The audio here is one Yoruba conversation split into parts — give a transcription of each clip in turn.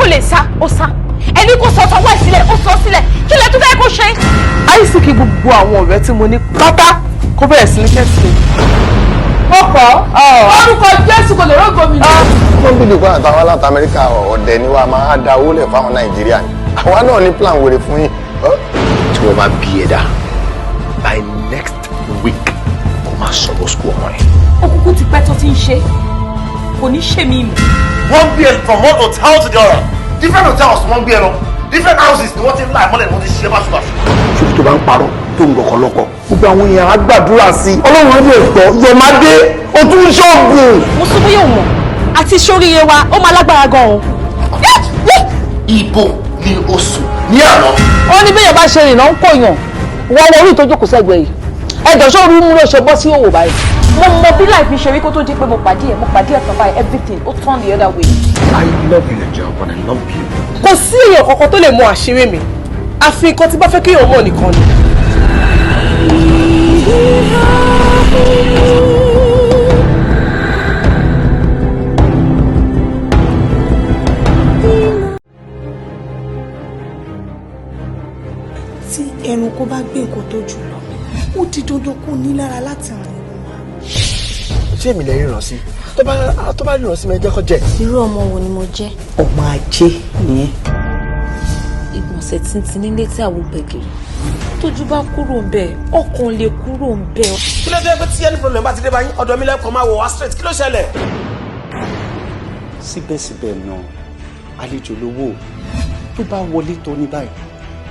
Lè sá, ó sá. Ẹni kò sọ tọwọ́ ẹ̀ sílẹ̀, ó sọ sílẹ̀. Kí lẹ tún fẹ́ kó ṣe? Àìsíkì gbogbo àwọn ọ̀rẹ́ tí mo ní pátá kó bẹ̀rẹ̀ sí ní kẹ́sì. Mo kọ́ orúkọ Jésù kò lè rọ́gọ mi lọ. Wọ́n bí dùkọ́ àtàwọn aláta Amẹ́ríkà, ọ̀dẹ̀ ni wàá máa da owó lẹ̀ fáwọn Nàìjíríà ni. Àwa náà ní plan wèrè fún yín. Tí wọ́n bá bí ẹ dá, by next week, kó máa sọ̀rọ̀ school ọmọ yẹn. Òkùnkùn ti pẹ́ tó ti ń ṣe, kò ní ṣe mí mọ́. Wọ́n gbé ẹ from one hotel to the other. Different hotels wọ́n gbé ẹ lọ, different houses ni wọ́n ti ń láì mọ́lẹ̀, ni wọ́n ti ṣe báṣubàṣu. Ṣòfò tó bá ń parọ́, tó ń gbọ́kọ̀ lọ́kọ̀, gbogbo àwọn èèyàn á gbàdúrà sí i, Ọlọ́run á lè gbọ́. Yọ̀mádé, ó tún ń ṣọ́ọ̀gùn. Mo sún bóyá òun mọ̀ àti sóríire wa, ó máa lágbára gan-an. Ibo ni o sùn ní àná? Ó ní bẹ́ẹ̀ bá ṣe rìnnà ń kòyàn wọ́n wọ orí ìtọ́jú kò sẹ́gbẹ̀ẹ́ yìí. Ẹ̀jọ̀ sóòrù mú ló ṣe bọ́ sí òwò báyìí. Mo mọ bí life mi ṣe rí kó tó di pé mo pàdé ẹ̀. Mo pàdé ẹ̀ tán báyìí, everything ó turn the other way. I love your job and I love you. Kò sí èèyàn kankan tó lè mọ àṣírí mi, àfi nǹkan tí bá fẹ́ kéèyàn mọ̀ nìkan ni. Tí ẹranko bá gbé nǹkan tó jù lọ, ó di dandan kó ní lára láti rìn wọ́n wá. Ṣé èmi lè ríran sí? Tó bá ríran sí mi, ẹ jẹ́ kó jẹ́. Irú ọmọ wo ni mo jẹ́? Ọmọ ajé nìyẹn. Ìgbọ̀nsẹ̀ tuntun nílé tí àwọn gbẹ̀gìrì tójú bá kúrò ń bẹ̀, ọkàn lè kúrò ń bẹ̀. Kí ló dé pé tí any problem bá ti dé báyìí, ọ̀dọ̀ mi lẹ́kọ̀ọ́ máa wọ̀ wá straight? Kí ló ṣẹlẹ̀? Síbẹ̀síbẹ̀ náà, àlejò lówó tó bá wọlé tó ní báyìí,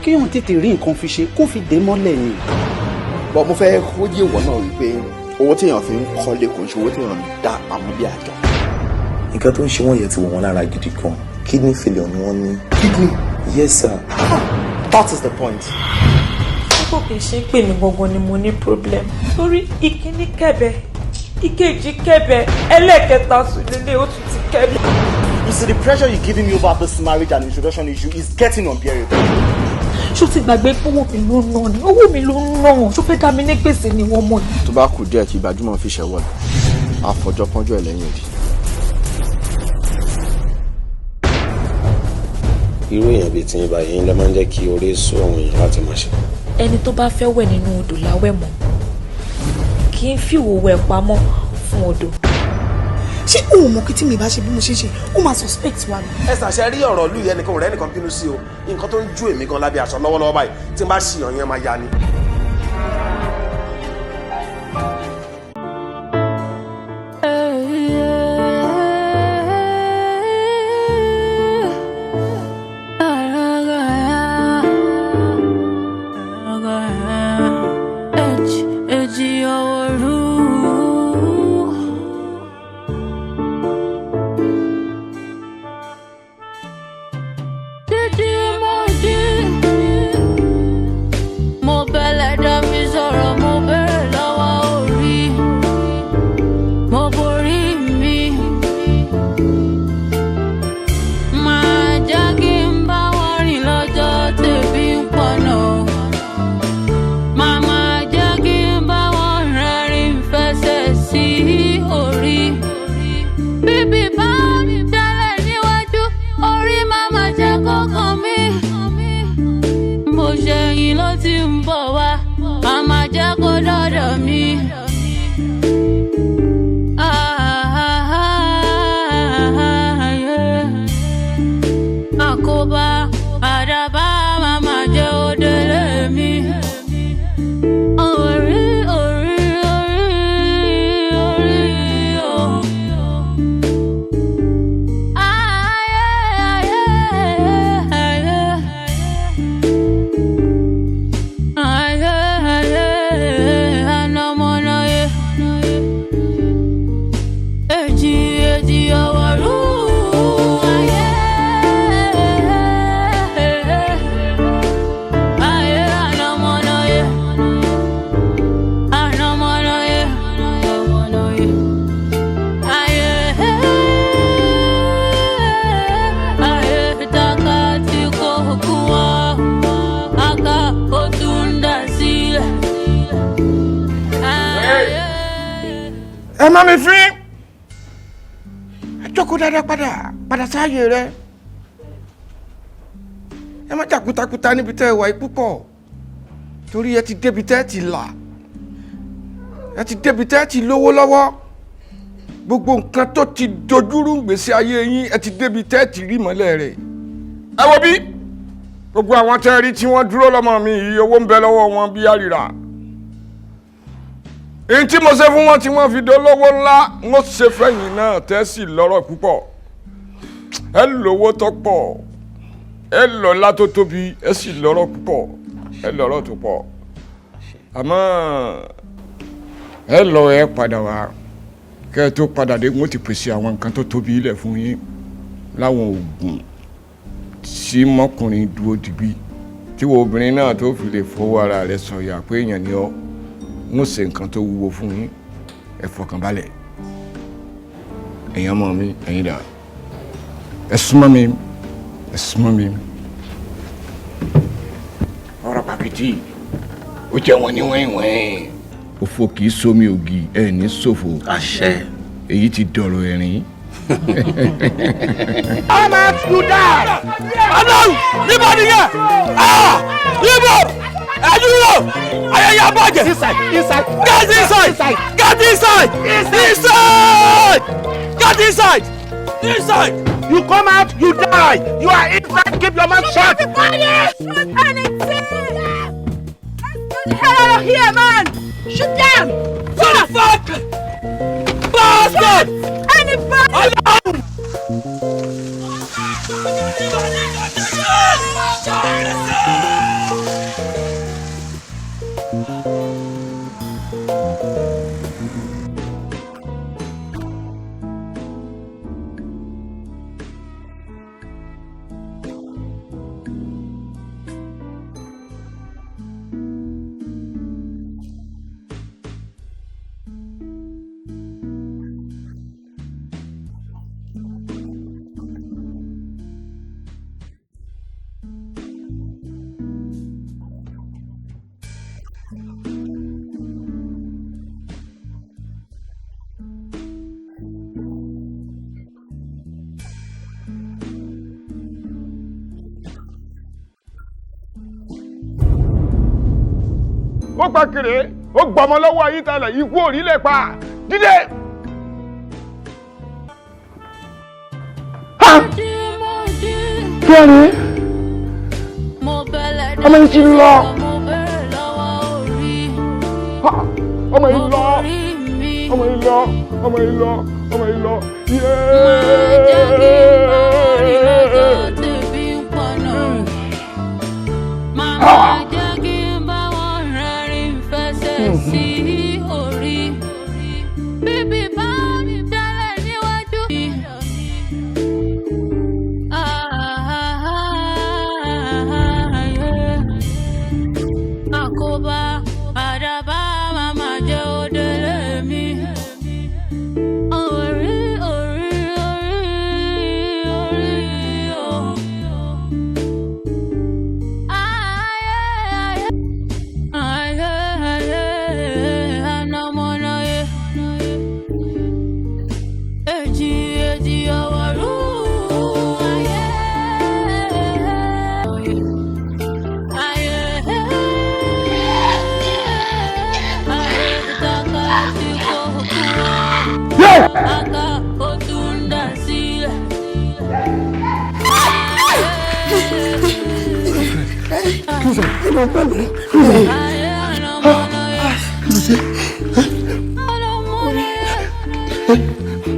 kéèyàn tètè rí nǹkan fi ṣe kó fi dé mọ́lẹ̀ ni. Bọ́ mo fẹ́ kó yé ìwọ náà wípé owó téèyàn fi ń kọ́lé kò ń ṣe owó téèyàn ń dá pamọ́ bí àjọ. Nǹkan tó ń ṣe wọ́n yẹn ti wọ̀ wọ́n lára gidi gan. Kidney failure ni wọ́n ní. Kidney? Yes, sir. That is the point. Kò kì í ṣe pé mi gangan ni mo ní problem, torí ìkíní kẹ̀bẹ̀, ìkejì kẹ̀bẹ̀, ẹlẹ́ẹ̀kẹta sùn lélẹ̀, ó tún ti kẹ̀bẹ̀. You see, the pressure you're giving me over this marriage and introduction issue is getting unbearable. Ṣó ti gbàgbé pé owó mi ló ń ná ni? Owó mi ló ń ná. Ṣó fẹ́ dá mi ní gbèsè ni wọ́n mọ̀ ni? Tó bá kù díẹ̀ kí gbajúmọ̀ fi ṣẹ̀wọ̀n, àfọ̀jọ́ pọ́njọ́ ẹ̀ lẹ́yìn òdì. Irú èèyàn bíi tiyín báyìí ló máa ń jẹ́ kí orí sú àwọn èèyàn láti máa ṣe. Ẹni tó bá fẹ́ wẹ̀ nínú odò láwẹ̀ mọ́, kì í fìwò wẹ̀ pamọ́ fún odò. Ṣé òun mọ̀ kí tí mi bá ṣe bí mo ṣe ṣe, ó máa suspect wa ni? Ẹ ṣàṣẹ rí ọ̀rọ̀ ìlú yẹn nìkan ò rẹ́ nìkan bínú sí o. Nǹkan tó ń jó èmi gan lábẹ́ aṣọ lọ́wọ́lọ́wọ́ báyìí, tí n bá ṣìyàn yẹn máa ya ni. Mo bẹ̀lẹ̀ dá mi sọ̀rọ̀, mo bẹ̀rẹ̀ lọ́wọ́ orí, mo borí mi. Máa jẹ́ kí n bá wọn rìn lọ́jọ́ tèmi ń pọ̀nà. Màmá jẹ́ kí n bá wọn rẹ́rìn fẹsẹ̀ sí orí. Bíbí bá jalè níwájú, orí màmá jẹ́ kó kàn mí. Mo ṣẹ̀yìn ló ti ń bọ̀ wá, màmá jẹ́ kó dọ́dọ̀ mi. Ah, yeah. Àkóbá àdàbà, màmá jẹ́ òdèlé mi. Orí, orí, orí, orí, o. Ayé, ayé, ayé. Ayé, ayé, anamọ́náyé. Èjì, èjì, ọ̀wọ̀rú. Ayé, ayé, anamọ́náyé. Anamọ́náyé, anamọ́náyé. Ayé, ayé, takati kò kú wa, aka ó tún dà sílẹ̀. Ayé. Ẹ má mi fín. Ẹ jókòó dáadáa, padà padà sáàyè rẹ. Ẹ má jà kútakúta níbi tẹ́ ẹ wà yìí púpọ̀, torí ẹ ti débi tẹ́ ẹ ti là, ẹ ti débi tẹ́ ẹ ti lówó lọ́wọ́. Gbogbo nǹkan tó ti dojúrú gbèsè ayé yín, ẹ ti débi tẹ́ ẹ ti rí mọ́lẹ̀ rẹ̀. Ẹ wo bí gbogbo àwọn tẹ́ ẹ rí tí wọ́n dúró lọ́mọ mi yìí, owó ń bẹ lọ́wọ́ wọn bí àrìrà. Èyí tí mo ṣe fún wọn tí wọ́n fi dolówó ńlá, wọ́n ṣe fẹ́yìn náà tẹ́ sì lọ́rọ̀ púpọ̀. Ẹ lówó tó pọ̀, ẹ lọ́lá tó tóbi, ẹ sì lọ́rọ̀ púpọ̀, ẹ lọ́rọ̀ tó pọ̀. Àmọ́ ẹ lọ, ẹ padà wá. Kẹ́ ẹ tó padà dé, wọ́n ti pèsè àwọn nǹkan tó tóbi ilẹ̀ fún yín, láwọn oògùn tí mọ́kùnrin dúró digbí, tí wo obìnrin náà tó fi lè fọwọ́ ara rẹ̀ sọ̀yà pé èèyàn ni ọ́. Ń ṣe nǹkan tó wúwo fún yín, ẹ fọkàn balẹ̀. Ẹ̀yin ọmọ mi, ẹ̀yin dà? Ẹ súnmọ́ mi, ẹ súnmọ́ mi. Ọ̀rọ̀ pàkìtì ó jẹ́ wọn ní wẹ́ẹ̀wẹ́ẹ̀. Òfò kì í somi ògì, ẹ ní ṣòfò. Àṣẹ. Èyí ti dọ̀rọ̀ ẹ̀rín. Come out, you die! Ọlọ́run, níbo nìyẹn? Ah! Níbo? Ẹ̀dúró! Ayẹyẹ abọ́jẹ̀! Inside! Inside! Get inside! Get inside! Inside! Get inside! Inside! You come out, you die! You are inside, keep your mouth shut! Everybody! Shoot anything! Let's get the hell out of here, man! Shoot them! Shut the fuck! Bastard! Anybody! Ọlọ́run! Ó pa kiri, ó gbọmọ lọ́wọ́ ayítalẹ̀, ikú òrí lè pa dídé. Kí ni ọmọ yìí ti lọ? Ọmọ yìí lọ, ọmọ yìí lọ, ọmọ yìí lọ, ọmọ yìí lọ. Yéé. Sí orí bíbí bá jalè níwájú. Àkóbá àdàbà màmá jẹ́ òdèlé mi. Orí, orí, orí, orí o. Ayé, ayé. Ayé, ayé, anamọ́náyé. Èjì, èjì ọ̀wọ̀rú. Ayé, ayé, ayé taka tí kò kú. Aka ó tún dà sílẹ̀. Ayé anamọ́náyé.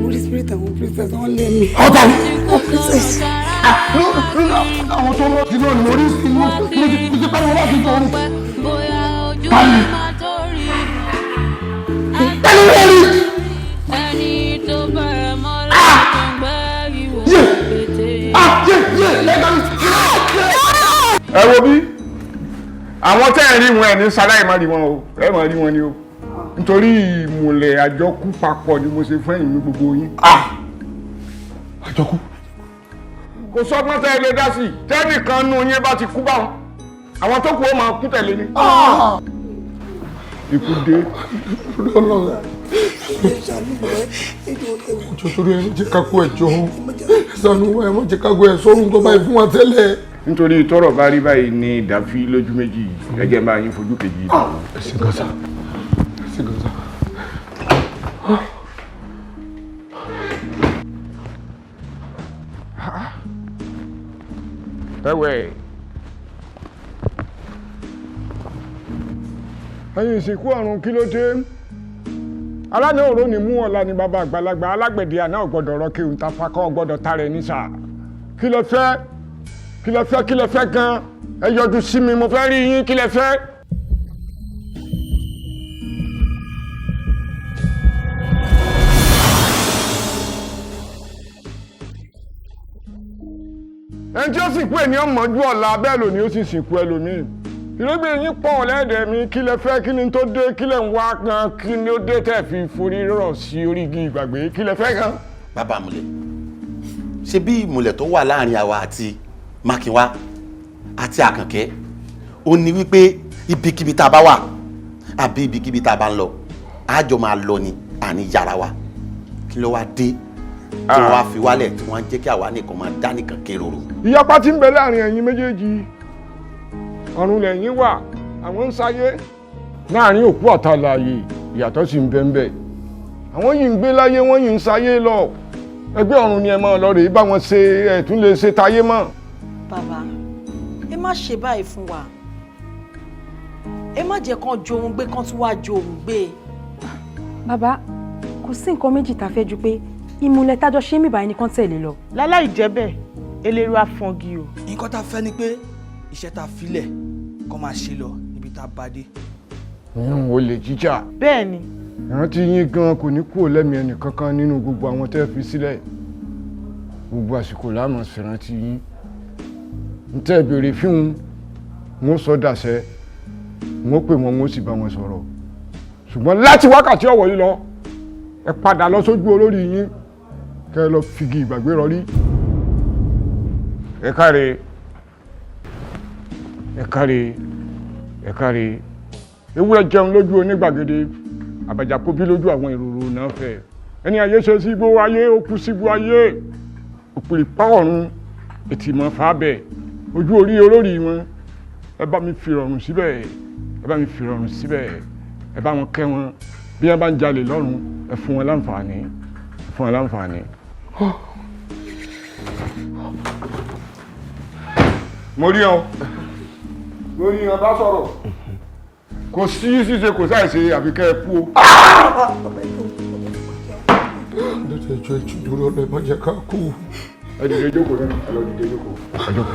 Mo rí spirit àwọn princess, wọ́n lé mi. Ọ̀tá ni. Àwọn princess. Àwọn tó rọ́ ti náà ni mo rí sí inú, mo ti pariwo láti jọ orin. Bóyá ojú Tani? máa tó rí. Tani wọ́n rí? Ẹni tó bẹ̀rẹ̀ mọ́lẹ̀ tó ń gbẹ́ ìwò pété. Ẹ wo bí àwọn tẹ́ ẹ̀ rí wọn, ẹ̀ ní sáláì má rí wọn o, ẹ má rí wọn ni o, nítorí ìmùlẹ̀ àjọkú papọ̀ ni mo ṣe fún ẹ̀yin gbogbo yín. Àjọkú. Kò sọ́gbọ́n tẹ́ ẹ lè dá sí i, tẹ́nìkan nù yín bá ti kú báwọn, àwọn tó kù ó máa kú tẹ̀lé ni. Ikú dé. Ẹjọ́, torí ẹ jẹ́ ká kó ẹjọ́ ṣàánú wa, ẹ má jẹ́ ká kó ẹ sọ́run tó báyìí fún wa tẹ́lẹ̀. Nítorí tọ́rọ̀ bá rí báyìí ní ìdáfí lójú méjì, ẹgẹ máa yín fojú kejì. Ẹ ṣé gan sà, ẹ ṣé gan sà. Ẹwẹ, ẹ̀yin ìsìnkú ọ̀run, kí ló dé? Aláàánú òró ni mú ọ̀la ni bàbá àgbàlagbà alágbẹ̀dẹ àná ọ̀gbọ́dọ̀ rọ kí n ta fakọ́ ọ̀gbọ́dọ̀ tarẹ̀ ní sà. Kí lẹ fẹ́? Kí lẹ fẹ́? Kí lẹ fẹ́ gan? Ẹ yọjú sí mi, mo fẹ́ rí yín. Kí lẹ fẹ́? Ẹni tí ó sìnkú ènìyàn mọ́jú ọ̀la, bẹ́ẹ̀ lòní ó sì sìnkú ẹlòmíì. Ìrégbè yín pọ̀ lẹ́ẹ̀dẹ̀ mi. Kí lẹ fẹ́? Kí ni tó dé? Kí lẹ ń wá gan? Kí ni ó dé tẹ̀ fi forí rọ̀ sí orí igi ìgbàgbé? Kí lẹ fẹ́ gan? Bàbá àmúlẹ̀, ṣe bí ìmùlẹ̀ tó wà láàrin àwa àti Mákinwá àti Àkànkẹ́ ó ní wípé ibikíbi tá a bá wà àbí ibikíbi tá a bá ń lọ, àjọ máa lọ ni, àní yàrá wa. Kí ló wá dé tí wọ́n wá fi wálẹ̀, tí wọ́n á jẹ́ kí àwa nìkan máa dá nìkan kéròrò? Ìyapa tí ń bẹ láàrin ẹ̀yin méjèèjì, ọ̀run lẹ́yìn wà, àwọn ń sáyé láàrin òkú àtàlàyé, ìyàtọ̀ sì ń bẹ ń bẹ. Àwọn yìí ń gbé láyé, wọ́n yìí ń sáyé lọ. Ẹgbẹ́ ọ̀run ni ẹ máa lọ rèé bá wọn ṣe, ẹ̀ tún lè ṣe táyé mọ́. Bàbá, ẹ má ṣe báyìí fún wa. Ẹ má jẹ́ kán jo ohun gbé, kán tún wá jo ohun gbé. Bàbá, kò sí nǹkan méjì tá a fẹ́ ju pé ìmùlẹ̀ tájọ ṣé mi báyìí nìkan tẹ̀lé lọ. Láláì jẹ́ bẹ́ẹ̀, eléru àfọ̀ngì o. Nǹkan tá a fẹ́ ni pé iṣẹ́ tá a filẹ̀ kó máa ṣe lọ níbi tá a bá dé. Ìyẹn ò lè jíjà. Bẹ́ẹ̀ ni. Ìrántí yín gan kò ní kúrò lẹ́mìí ẹnì kankan nínú gbogbo àwọn tẹ́ fi sílẹ̀. Gbogbo àsìkò láàmú ṣèrántí yín. N tẹ́ béèrè fíhun, wọn sọ dàṣẹ, wọn pè wọn, wọn sì bá wọn sọ̀rọ̀. Ṣùgbọ́n láti wákàtí ọ̀wọ̀ yìí lọ, ẹ padà lọ sójú olórí yín, kẹ́ ẹ lọ figi ìgbàgbé rọrí. Ẹ káre, ẹ káre, ẹ káre. Ewúrẹ́ jẹun lójú onígbàgede, àbàjá kóbí lójú àwọn ìrorò náà fẹ́. Ẹni ayé ṣe sígbó ayé, ó kú sígbó ayé. Òpìrì pa ọ̀run, ètìmọ̀ fàábẹ̀, ojú orí olórí wọn. Ẹ bá mi fi rọrùn síbẹ̀, ẹ bá mi fi rọrùn síbẹ̀, ẹ bá wọn kẹ́ wọn. Bí wọ́n bá ń jalè lọ́run, ẹ fún wọn láǹfààní, ẹ fún wọn láǹfààní. Mo rí ọ, mo rí ọ bá sọ̀rọ̀. Kò sí ṣíṣe, kò sáì ṣe, àfi kẹ́ ẹ kú o. Ẹjọ́, ẹjọ́, dúró lọ, ẹ má jẹ́ ká kú. Ẹ dìde jókòó náà, ẹ lọ dìde jókòó. Ẹ jókòó.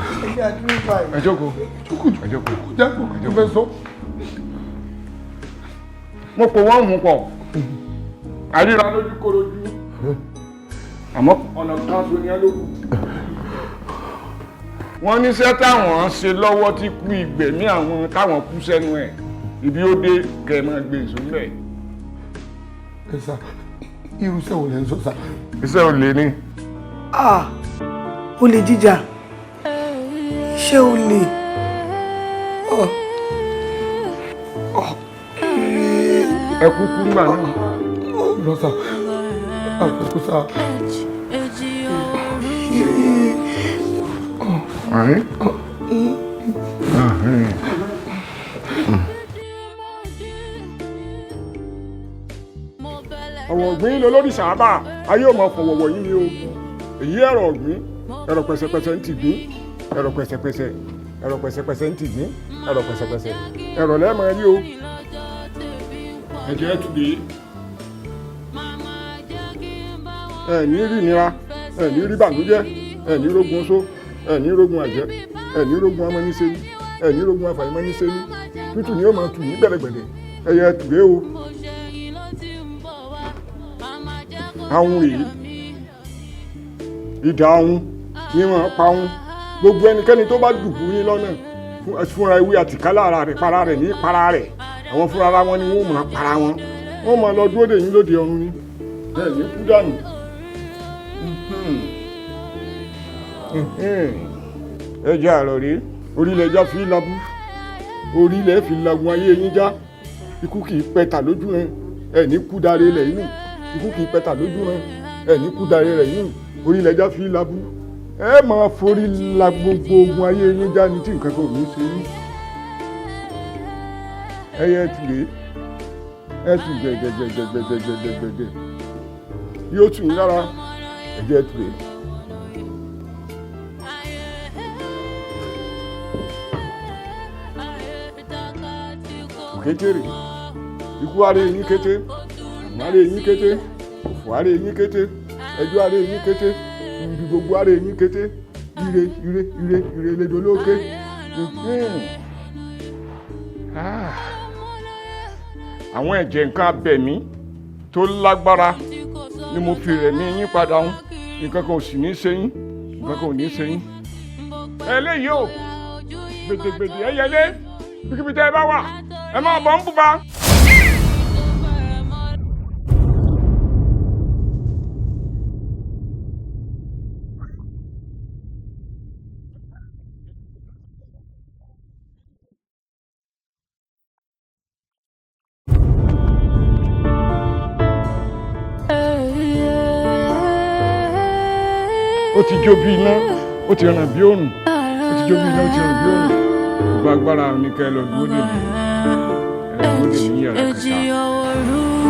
Ẹ jókòó. Ẹ jókòó. Jákòó, ẹ fẹ́ sọ. Mo pò wọ́n mú pọ̀. Àríra lójú korojú. Àmọ́ ọ̀nà kan so ní ẹ lókun. Wọ́n níṣẹ́ táwọn ṣe lọ́wọ́ tí kú ìgbẹ̀mí àwọn táwọn kú sẹ́nu ẹ̀. Ibi ó dé, kẹ́ ẹ máa gbé èso ńbẹ̀. Ẹ sà, irú iṣẹ́ wo lẹ ń sọ sà? Iṣẹ́ olè ni. Ah, olè jíjà, iṣẹ́ olè. Oh. Oh. Ẹ kúkú ńgbà náà. Lọ sà, àkókò sà. Àárín. Àárín. Ọ̀wọ̀ ọ̀gbìn lọ lórí sàábà, ayé ò mọ fọ̀wọ̀wọ̀ yín ni o. Èyí ẹ̀rọ ọ̀gbìn, ẹ̀rọ pẹ̀sẹ̀pẹ̀sẹ̀ ń ti gbìn, ẹ̀rọ pẹ̀sẹ̀pẹ̀sẹ̀, ẹ̀rọ pẹ̀sẹ̀pẹ̀sẹ̀ ń ti gbìn, ẹ̀rọ pẹ̀sẹ̀pẹ̀sẹ̀, ẹ̀rọ lẹ́ẹ̀mọ rí o. Ẹ̀jẹ̀ ẹ̀ tùdé. Ẹ̀ ní rí ìnira, ẹ̀ ní rí bànújẹ́, ẹ̀ ní rógun oṣó, ẹ̀ ní rógun àjẹ́, ẹ̀ ní rógun amọ́nísẹ́yí, ẹ̀ ní rógun afàìmọ́nísẹ́yí. Tútù ni ó máa tù ní gbẹ̀lẹ̀gbẹ̀lẹ̀, ẹ̀yẹ tùdé o. Àwọn rèé, ìdá ọ̀hún ní wọn pa ọ̀hún. Gbogbo ẹnikẹ́ni tó bá dùbú yín lọ́nà fúnra ewé àtìkálà ara rẹ̀ para rẹ̀ ní para rẹ̀. Àwọn fúnra ara wọn ni wọ́n máa para wọn, wọ́n máa lọ dúró dè yín lóde ọ̀run ni. Bẹ́ẹ̀ ní kú dànù. Ẹ jẹ́ àrọ̀ rèé, orílẹ̀ ẹja fi labú, orílẹ̀ fi lagun ayé yín já. Ikú kì í pẹ̀tà lójú rẹ̀, ẹ̀ ní kú dáre lẹ̀ yín. Ikú kì í pẹ̀tà lójú rẹ̀, ẹ̀ ní kú dáre rẹ̀ yín. Orílẹ̀ ẹja fi labú, Ẹ máa forí la gbogbo ogun ayé yín já ní tí nǹkan kan ò ní ṣe yín. Ẹyẹ ti rèé, ẹ tù gbẹ̀gbẹ̀gbẹ̀gbẹ̀gbẹ̀gbẹ̀gbẹ̀, yóò tù yín lára. Ẹ̀jẹ̀ ti rèé. Òkété rèé, ikú ara eyín kété, àrùn ara eyín kété, òfò ara eyín kété, ẹjọ́ ara eyín kété, ibi gbogbo ara eyín kété, ire ire ire ire lejò lókè. Àwọn ẹ̀jẹ̀ nǹkan abẹ̀mí tó lágbára ni mo fi rẹ̀ mí yín padà ń, nǹkan kan ò sì ní ṣe yín, nǹkan kan ò ní ṣe yín. Eléyìí o, gbèdégbèdé ẹyẹlé, bíkíbi tẹ́ ẹ bá wà, ẹ máa bọ̀ ń bùbá. Ó ti jó bí iná, ó ti ràn bí òrùn, ó ti jó bí iná, ó ti ràn bí òrùn. Gbogbo agbára ní kẹ́ ẹ lọ dúró dè mí, ẹ lọ dúró dè mí ní yàrá kẹta.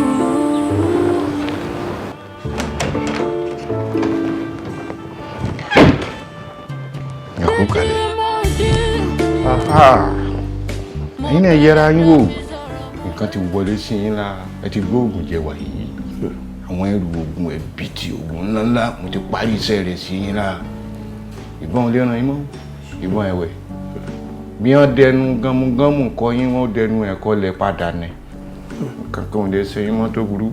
Ẹ kú kalẹ̀. Ẹ̀yin náà yẹra yín wò, nǹkan ti wọlé sí yín lára, ẹ ti gbóògùn jẹ wàyí. Àwọn ẹrù oògùn ẹ̀bìtì oògùn ńláńlá mo ti parí iṣẹ́ rẹ̀ sí yín lára. Ìbọn ò lè ràn yín mọ́, ìbọn ẹ̀wẹ̀. Bí wọ́n dẹnu gánmugánmu kọ yín, wọ́n dẹnu ẹ̀kọ́ lẹ̀ padà nẹ̀. Kankan ò lè ṣe yín mọ́ tó burú.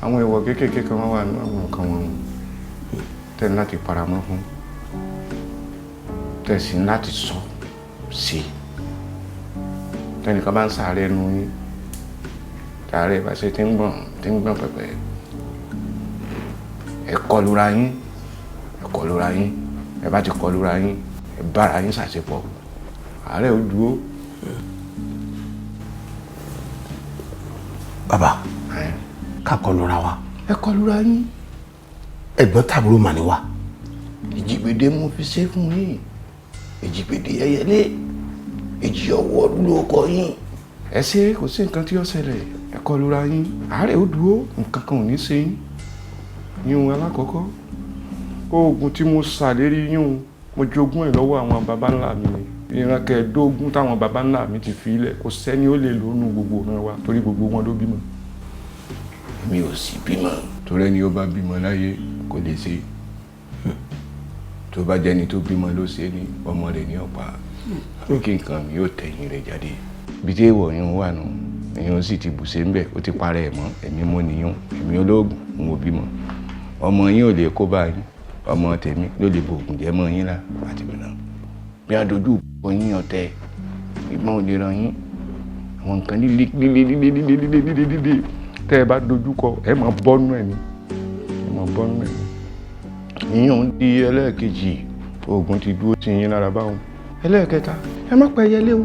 Àwọn ìwọ̀ kéékèèké kan wà nínú àwọn nǹkan wọn tẹ́ ní láti paramọ́ fún, tẹ́ sì ní láti sọ sí. Tẹ́nìkan bá ń sàárẹ̀ nu yín, tààrẹ bá ṣe ti ń gbọ̀n pẹ̀pẹ̀, ẹ kọlura yín, ẹ kọlura yín, ẹ bá ti kọlura yín, ẹ bára yín ṣàṣepọ̀, àárẹ̀ ó dúró. Bàbá, ká kọlura wa. Ẹ kọlura yín. Ẹ̀gbọ́n tàbúrò mà ní wa. Èjìgbèdè mo fi ṣe fún yín, èjìgbèdè ẹyẹlé, èjì ọwọ́ ló kọ yín. Ẹ ṣe kò sí nǹkan tí ó ṣẹlẹ̀, ẹ kọlura yín, àárẹ̀ ó dúró, nǹkan kan ò ní ṣe yín. Yín alákọ̀ọ́kọ́, oògùn tí mo ṣàlérí yín, mo jogún ẹ̀ lọ́wọ́ àwọn baba ńlá mi ni. Ìran kẹẹ̀ẹ́dógún táwọn baba ńlá mi ti fi ilẹ̀, kò sẹ́ni ó lè lónú gbogbo ọ̀ràn wa torí gbogbo wọn ló bímọ. Èmi ò sì bímọ. Torí ẹni ó bá bímọ láyé kò lè ṣe. Tó bá jẹ́ni tó bímọ ló ṣe ní, ọmọ rẹ̀ ní ọ̀pá. Àbí kí nǹkan mi yóò tẹ̀yìn rẹ̀ jáde. Bí tí èèwọ̀ yín wà nù, èèyàn sì ti bùṣe ń bẹ̀, ó ti parẹ́ ẹ̀ mọ́, èmi mo nìyún, èmi olóògùn, n ò bímọ. Ọmọ yín ò lè kó bá yín, ọmọ tèmi ló lè bo ògùn jẹ́ mọ́ yín lá àti mìíràn. Bí a dojú ìbọn yín ọ̀tẹ̀, ìbọn ò lè ràn yín. Àwọn nǹkan líle líle líle líle líle líle líle tẹ́ ẹ bá dojú kọ, ẹ máa bọ́nú ẹ̀ ni, ẹ máa bọ́nú ẹ̀ ni. Ìyẹn ń di ẹlẹ́ẹ̀kejì, oògùn ti dúró sí yín lára báwọn. Ẹlẹ́ẹ̀kẹta, ẹ má pa ẹyẹlé o,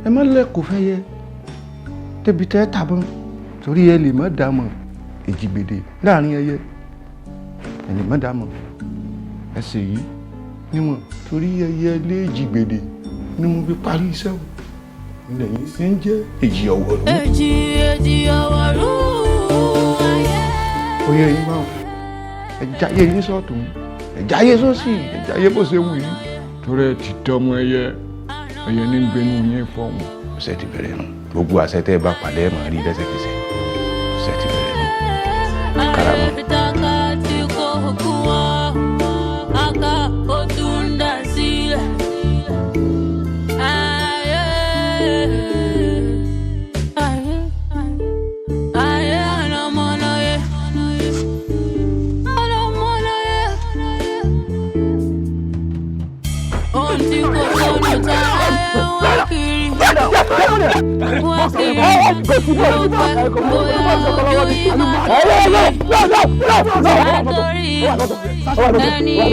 ẹ má lẹ́kọ̀ọ́ fẹ́ yẹ débi tẹ́ tàbọn, torí ẹ lè má dà mọ̀ èjìgbèdè láàrin ẹyẹ, ẹ lè má dà mọ̀. Ẹ sì yí níwọ̀n torí ẹyẹ lé èjìgbèdè ni mo fi parí iṣẹ́ o. Ilẹ̀ yìí ṣe ń jẹ́ èjì ọ̀wọ̀ rú. Èjì èjì ọ̀wọ̀ rú. Oyè yín báwọn, ẹ jáyé yín sọ̀tún, ẹ jáyé sósì, ẹ jáyé bó ṣe wù yín. Torí ẹ ti dánmọ ẹyẹ, ẹyẹ ní gbẹnu yín fọhùn. Ọ̀sẹ̀ ti bẹ̀rẹ̀ nù, gbogbo àṣẹ tẹ́ ẹ bá pàdé ẹ̀ máa rí lẹ́sẹ̀kẹsẹ̀. Ọ̀sẹ̀ ti bẹ̀rẹ̀ nù. Karamọ́. Ẹni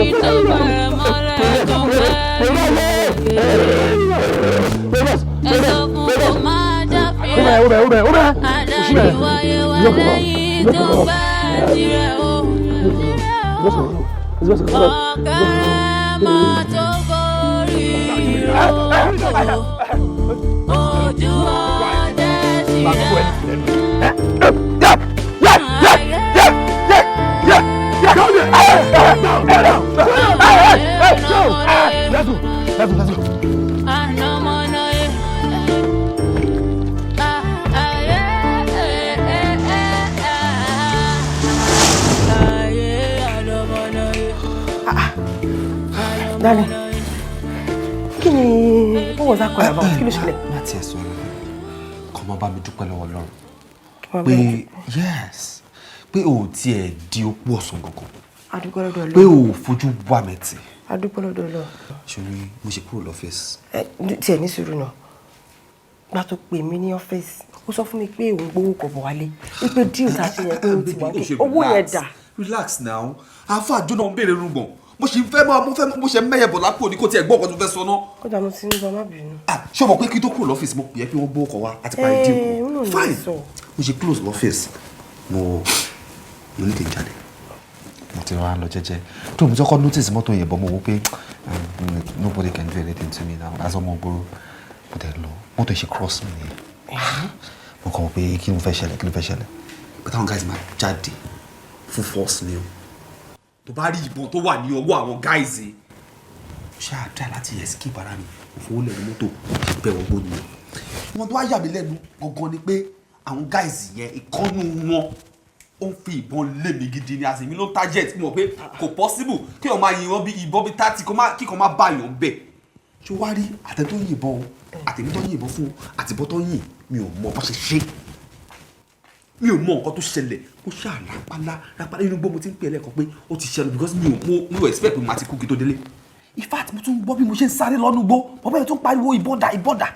tó bẹ̀rẹ̀ mọ́lẹ̀ tó fẹ́ ẹ sọ fún kó máa jáfira adániwáyé wà lẹ́yìn tó bá tirẹ̀ o. Ọ̀kẹ́rẹ́ máa tó gorí ìrókò, ojú ọdẹ ti dá. Let's go. Let's go. Let's go. Ànàmọ́náyé. Ayé, ayé, ànàmọ́náyé. Darling, kí ni what was that call about? Kí ló ṣẹlẹ̀? Má tiẹ̀ sọ̀rọ̀, kọ́ máa bá mi dúpẹ́ lọ́wọ́ Ọlọ́run máa bá pé mi yes, pé o ò tiẹ̀ di opó ọ̀sán gangan, Adúpẹ́ lọ́dọ̀ pé Ọlọ́run. o ò fojú wà mẹ́tì. Adúpẹ́ lọ́dọ̀ Ọlọ́run. Ṣorí mo ṣe kúrò lọ́fíìsì. Ẹ tiẹ̀ ní sùúrù náà. Gbà tó pè mí ní ọ́fíìsì, ó sọ fún mi pé òun gbowó kọ̀ bọ̀ wálé. Wípé díò tá a ṣe yẹn pé ó ti wà ókè. Owó yẹn dà. Relax now. Àáfàá jóná ń béèrè rúgbọ̀n. Mo ṣì ń fẹ́ máa mo fẹ́ mo ṣe mẹ́yẹ̀ bọ̀ lápò ní kò tiẹ̀ gbọ́ nǹkan tó fẹ́ sọ náà. Kódà mo ti ń bọ̀, má bínú. Ṣé o mọ̀ pé kí n tó kúrò lọ́fíìsì mo pè é pé wọ́n gbówó kọ̀ wá àti parí díò Ẹ, òun náà kan. ni mo Fine. sọ. Mo ṣe close lọ́fíìsì, mo ní kí n jáde. Mo ti rọra lọ jẹ́jẹ́ tó mo ti kọ́kọ́ notice mọ́tò yẹn bọ́, mo wò pé nobody can do anything to me now as ọmọ ògbóró. Mo tẹ̀ lọ, mọ́tò yẹn ṣe cross mi nìyẹn. Mo kàn wò pé kí ló fẹ́ ṣẹlẹ̀, kí ló fẹ́ ṣẹlẹ̀, but àwọn guys máa jáde fún force ni o. Tó bá rí ìbọn tó wà ní ọwọ́ àwọn guys yìí, mo ṣáà try láti escape ara mi. Mo fowó lẹ̀ ní mọ́tò, ṣe bẹ́ẹ̀ wọ́n gbó nìyẹn. Wọn tó wá yà mí lẹ́nu gangan ni pé àwọn guys yẹn, ìkọ́nù wọn ó ń fi ìbọn lé mi gidi ni, àti èmi ló ń target. Mo mọ̀ pé kò possible kí wọ́n máa yìnbọn bí ìbọn bí 30 kó má kíkan má bá yàn bẹ̀. Ṣé wàá rí àtẹ tó ń yìnbọn o, àtẹ̀mí tó ń yìnbọn fún o, àtìbọn tó ń yìn, mi ò mọ bó ṣe ṣe, mi ò mọ nǹkan tó ṣẹlẹ̀. Mo ṣáà rápálá rápálá inú gbọ́, mo ti ń pè é lẹ́ẹ̀kan pé ó ti ṣẹlẹ̀ because mi ò mo mi ò expect pé màá ti kú kí tó délé. In fact, mo tún gbọ́ bí mo ṣe ń sáré lọ́nu gbó, bàbá yẹn tún pariwo ìbọn dà, ìbọn dà.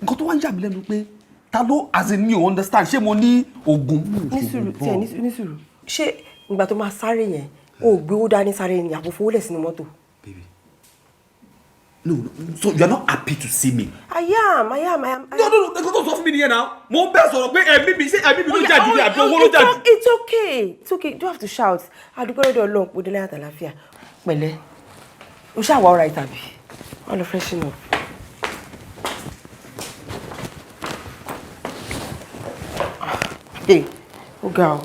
Nǹkan tó wá ń yà mí lẹ́nu pé ta ló, as in, mi ò understand, ṣé mo ní oògùn? Ní sùúrù, tiẹ̀ ní sùúrù. Ṣé ìgbà tó máa sáré yẹn, o ò gbé owó dání sáré ni àbò fowó lẹ̀ sínú mọ́tò? No, so you are not happy to see me? I am, I am, I am. No, nǹkan tó sọ fún mi nìyẹn náà. Mo ń bẹ́ẹ̀ sọ̀rọ̀ pé ẹ̀mí mi, ṣé ẹ̀mí mi ló jà jù ní àbí owó ló jà jù? It's okay, it's okay, you don't have to shout. Adúpẹ́ lọ́dọ̀ Ọlọ́run pé délé àtàlàfíà. Pẹ̀lẹ́, o ṣáà wá ọ̀rá ìtàbí. Wọ́n lọ freshen up. Hey, ó ga o.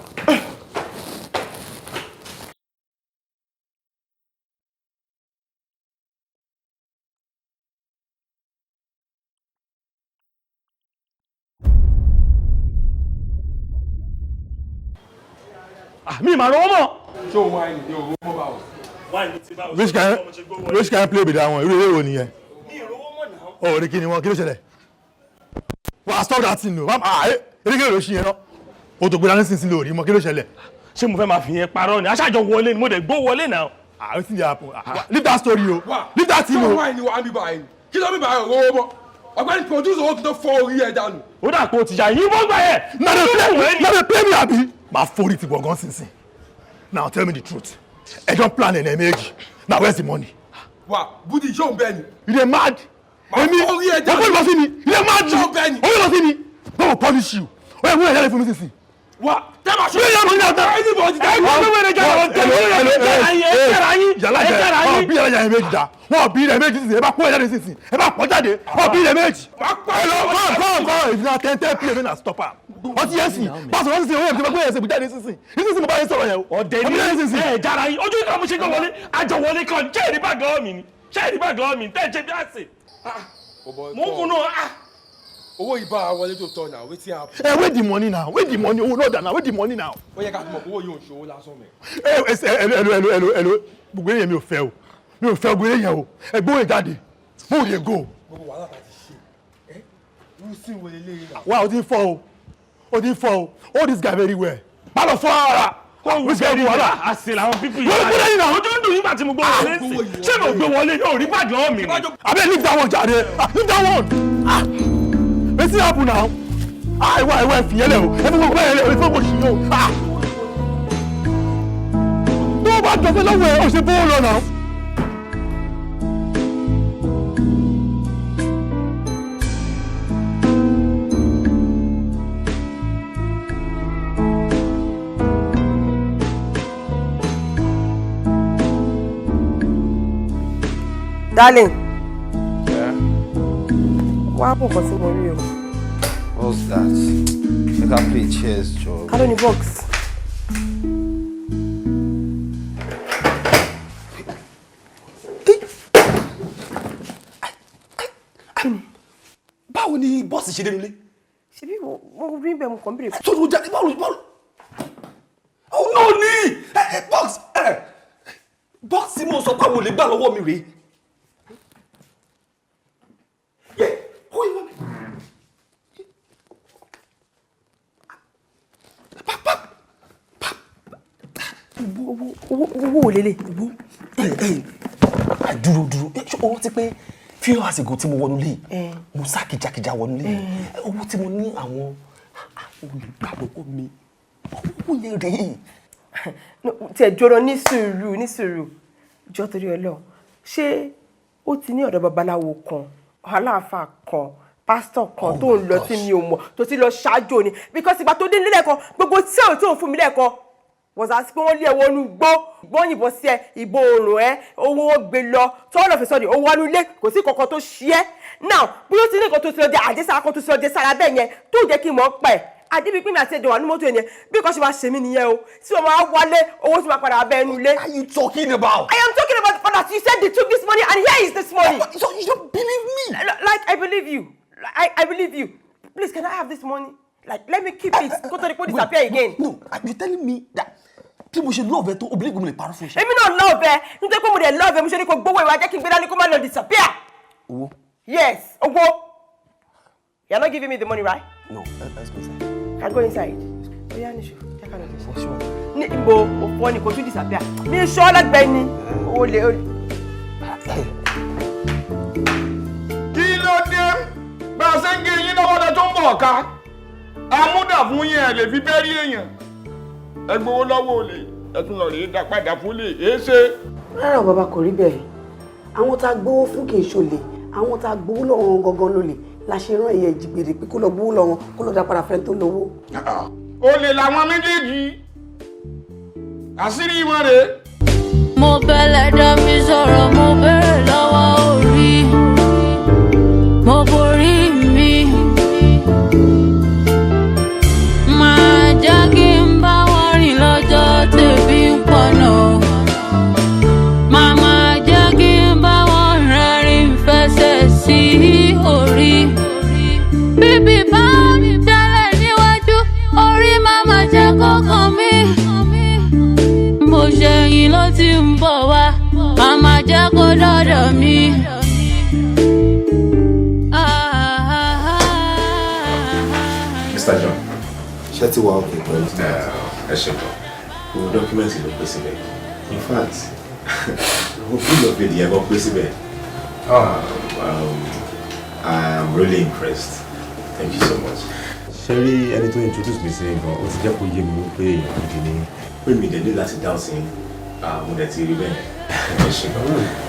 Mi mà rówó mọ́. Ṣé o wáìnì ní owó mọ́ báwo? Wáìnì ti báwo? Which kind play be that one? Irú eré wo nìyẹn? O rí kí ni wọn, kí ló ṣẹlẹ̀? Wà á stop that thing o. Ah, eré kí ló ṣe yẹn náà? O tó gbéra nísinsìnyí lórí mọ, kí ló ṣẹlẹ̀? Ṣé mo fẹ́ máa fi yẹn parọ́ ni? Aṣáájọ wọlé ni, mo dẹ̀ gbó wọlé náà. Ah, wetin dey happen? Ah, leave that story o. Leave that thing Ṣé o. o wáìnì wà á bí báyìí? Kí ló bí báyìí owó mọ́? Ọ̀gbẹ́ni produce owó kí tó fọ́ orí ẹ̀ dànù. Ó dà pé o ti yà yín bọ́ gbà yẹn. Na dey play, na dey play me abi? Màá forí ti gbọ̀ngàn sínsìn. Now tell me the truth. Ẹ jọ plan ẹ̀ ní méjì. Now where's the money? Wà Budi, ṣé òun bẹ́ẹ̀ ni? You dey mad? Èmi orí ẹ̀ dànù. Ọkọ ìlọ sí mi. You dey mad? Ṣé òun bẹ́ẹ̀ ni? Ọkọ ìlọ sí mi. God will punish you. Ó yẹ kó yẹ jáde fún mi sísìn. Wà tẹ́lá ṣe. Bí yàrá mi ní àtẹ. Anybody Ẹ wọ́n ló wẹ̀rẹ̀ jáde. Yàrá jẹ wọn bí yàrá yàrá méjì dá. Wọ́n bí ilẹ̀ méjì sísìn. Ẹ bá kó ẹ jáde sísìn. Ẹ bá pọ̀ jáde. Wọ́n bí ilẹ̀ méjì. Ẹ lọ kọ́ kọ́ kọ́ if na 10-10 play make na stop am. Wọ́n ti yẹ sí. Pásọ̀ wọ́n ti sìn owó ìjọba gbé ẹsẹ̀ jáde sísìn. Nísinsìnyí mo bá yẹn sọ̀rọ̀ yẹn o. Ọ̀dẹ̀ ni ẹ jára yín. Ojú ìgbà mo ṣe gbé wọlé, àjọ wọlé kan. Ṣé ìrí bá gan mi ni? Ṣé ìrí bá gan mi? Tẹ́ ẹ ṣe bí àṣẹ. Mo ń kun náà. Owó ìbá wọlé tó tọ̀ náà, wetin happen? Ẹ where the money now? Where the money? Owó náà dà now? Where the money now? Ó yẹ ká fi mọ̀ pé owó yóò ṣòwò lásán mẹ́. Ẹ ẹ hello hello hello hello, gbogbo eléyẹn mi ò fẹ́ o, mi ò fẹ́ gbogbo eléyẹn o. Ẹ gbóhùn jáde, mo ò lè go. Gbogbo wàhálà tá a ti ṣe. Ẹ́ Wilson wo leléyìí náà? Wá, o ti ń fọ́ o, o ti ń fọ́ o. Hold this guy very well. Má lọ fọ́ ara. Which guy wàhálà? Àṣẹ làwọn pípì Wọ́n kú lẹ́yìn náà. Ojú ń dùn nígbà tí mo gbọ́ wọlé sí. Ṣé mi ò gbé wọlé yóò rí bàjẹ́ lọ́wọ́ mi ni? Abeg leave that one jàre. Ah, leave that one. Ah, wetin happen now? Ah, ìwà ìwà ìfìyẹ́lẹ̀ o, ẹ fi gbogbo ẹ̀yẹ́lẹ̀ o, ẹ fi gbogbo ṣì o. Ah, tó o bá dọ̀fẹ́ lọ́wọ́ ẹ̀ o ṣe bó lọ náà. Darling. Wá bọ̀ nǹkan tí mo rí o. What's that? Make I play chairs, Joe. Ká ló ní box? Báwo ni bọ́ọ̀sì ṣe dénú ilé? Ṣebí mo rí bẹ́ẹ̀, mo kàn ń bèrè. Sọ́dún jáde, báwo báwo? Oh no ní! Box box tí mo sọ pé àwọn olè gbà lọ́wọ́ mi rèé. Yẹ kó ìwọ mi. Owó ò lélẹ̀. Owó dúró dúró, ṣé o rántí pé few hours ago tí mo wọnú ilé, mo sá kìjàkìjà wọnú ilé, owó tí mo ní àwọn olè gbà lọ́wọ́ mi, owó yẹn rèé. Tiẹ̀ jọ̀rọ̀, ní sùúrù, ní sùúrù jọ, torí Ọlọ́run, ṣé ó ti ní ọ̀dọ̀ babaláwo kan, aláàfáà kan, pásítọ̀ kan tó ń lọ tí mi ò mọ̀, tó ti lọ ṣáájú ni? Because ìgbà tó dé nílẹ̀ kan, gbogbo tí ò tó ń fún mi lẹ́ẹ̀kan wọ́n sá sí pé wọ́n lé ẹ wọnú gbó, wọ́n yìnbọn sí ẹ, ìbò òrùn ẹ, owó wọn gbé lọ tọ́wọ́n lọ́ọ́ fi sọ́ọ̀dì owó wọnú ilé, kò sí kankan tó ṣí ẹ́. Now, bí ó ti ní nǹkan tó ti lọ jẹ àjẹsára kan, tó ti lọ jẹ sára bẹ́ẹ̀ yẹn, tó jẹ́ kí n mọ̀ pẹ̀ àdébí pín mi àti ẹ̀dọ̀ wà ní mọ́tò yẹn, bí nǹkan ṣe máa ṣe mí nìyẹn o, tí wọ́n máa wálé, owó tí máa padà bẹ́ ẹnu ilé. Are you talking about? I am talking about the fact that you said they took this money and here is this money. So you don't believe me? Like, I believe you. I believe you. Please, can I have this money? Like, let me keep it kó tó di pé disappear again. No, you telling me that bí mo ṣe love ẹ tó, o believe mo lè parọ́ fún iṣẹ́. Èmi náà love ẹ, nítorí pé mo dẹ̀ love ẹ, mo ṣe ní kó gbówó ìwà, jẹ́ kí n gbé dání kó má lọ disappear. Owó. Yes, owó. You are not giving me the money, right? No, let's go inside. Can go inside. Oya, níṣó, jẹ́ ká lọ sí. Ní ibo òfò ni kò tún disappear. Ní iṣọ́ ọlọ́gbẹ́ ni o lè. Kí ló dé bá a ṣe ń gé yín lọ́wọ́ lẹ tó ń bọ̀ ká amúdà fún yín? Ẹ̀ lè fi bẹ́ẹ̀ rí èèyàn, ẹ gbowó lọ́wọ́ olè, ẹ tún lọ rèé dá padà fún lè é ṣe. Rárá o bàbá, kò rí bẹ́ẹ̀. Àwọn tá a gbowó fún kì í ṣolè, àwọn tá a gbowó lọ́wọ́ wọn gangan lólè. La ṣe rán ẹ̀yẹ ìjìgbèrè pé kó lọ gbowó lọ́wọ́, kó lọ dá padà fẹ́ tó lówó. Olè làwọn méjèèjì, àṣírí wọn rèé. Mo bẹ̀lẹ̀ dá mi sọ̀rọ̀, mo bẹ̀rẹ̀ lọ́wọ́ orí, mo borí mi. Máa jẹ́ kí n bá wọn rìn lọ́jọ́ tèmi ń pọ̀nà. Màmá, jẹ́ kí n bá wọn rẹ́rìn fẹsẹ̀ sí orí. Bíbí bá tẹ́lẹ̀ níwájú orí, màmá jẹ́ kọ́kàn mi. Mo ṣẹ̀yìn ló ti ń bọ̀ wá, màmá jẹ́ kó dọ́dọ̀ mi. Mr. John. Ṣé ti wà okay pẹ̀lú? Ẹ ṣe gan. Gbogbo document ló pé síbẹ̀. In fact, gbogbo bill of lading yẹn gan pé síbẹ̀. I am really impressed. Thank you so much. Ṣé rí ẹni tó introduce mi sí gan, ó ti jẹ́ kó yé mi wípé èèyàn gidi ni pé mi dẹ̀ ní láti dáhùn sí, mo dẹ̀ ti rí bẹ́ẹ̀. Ẹ ṣe gan.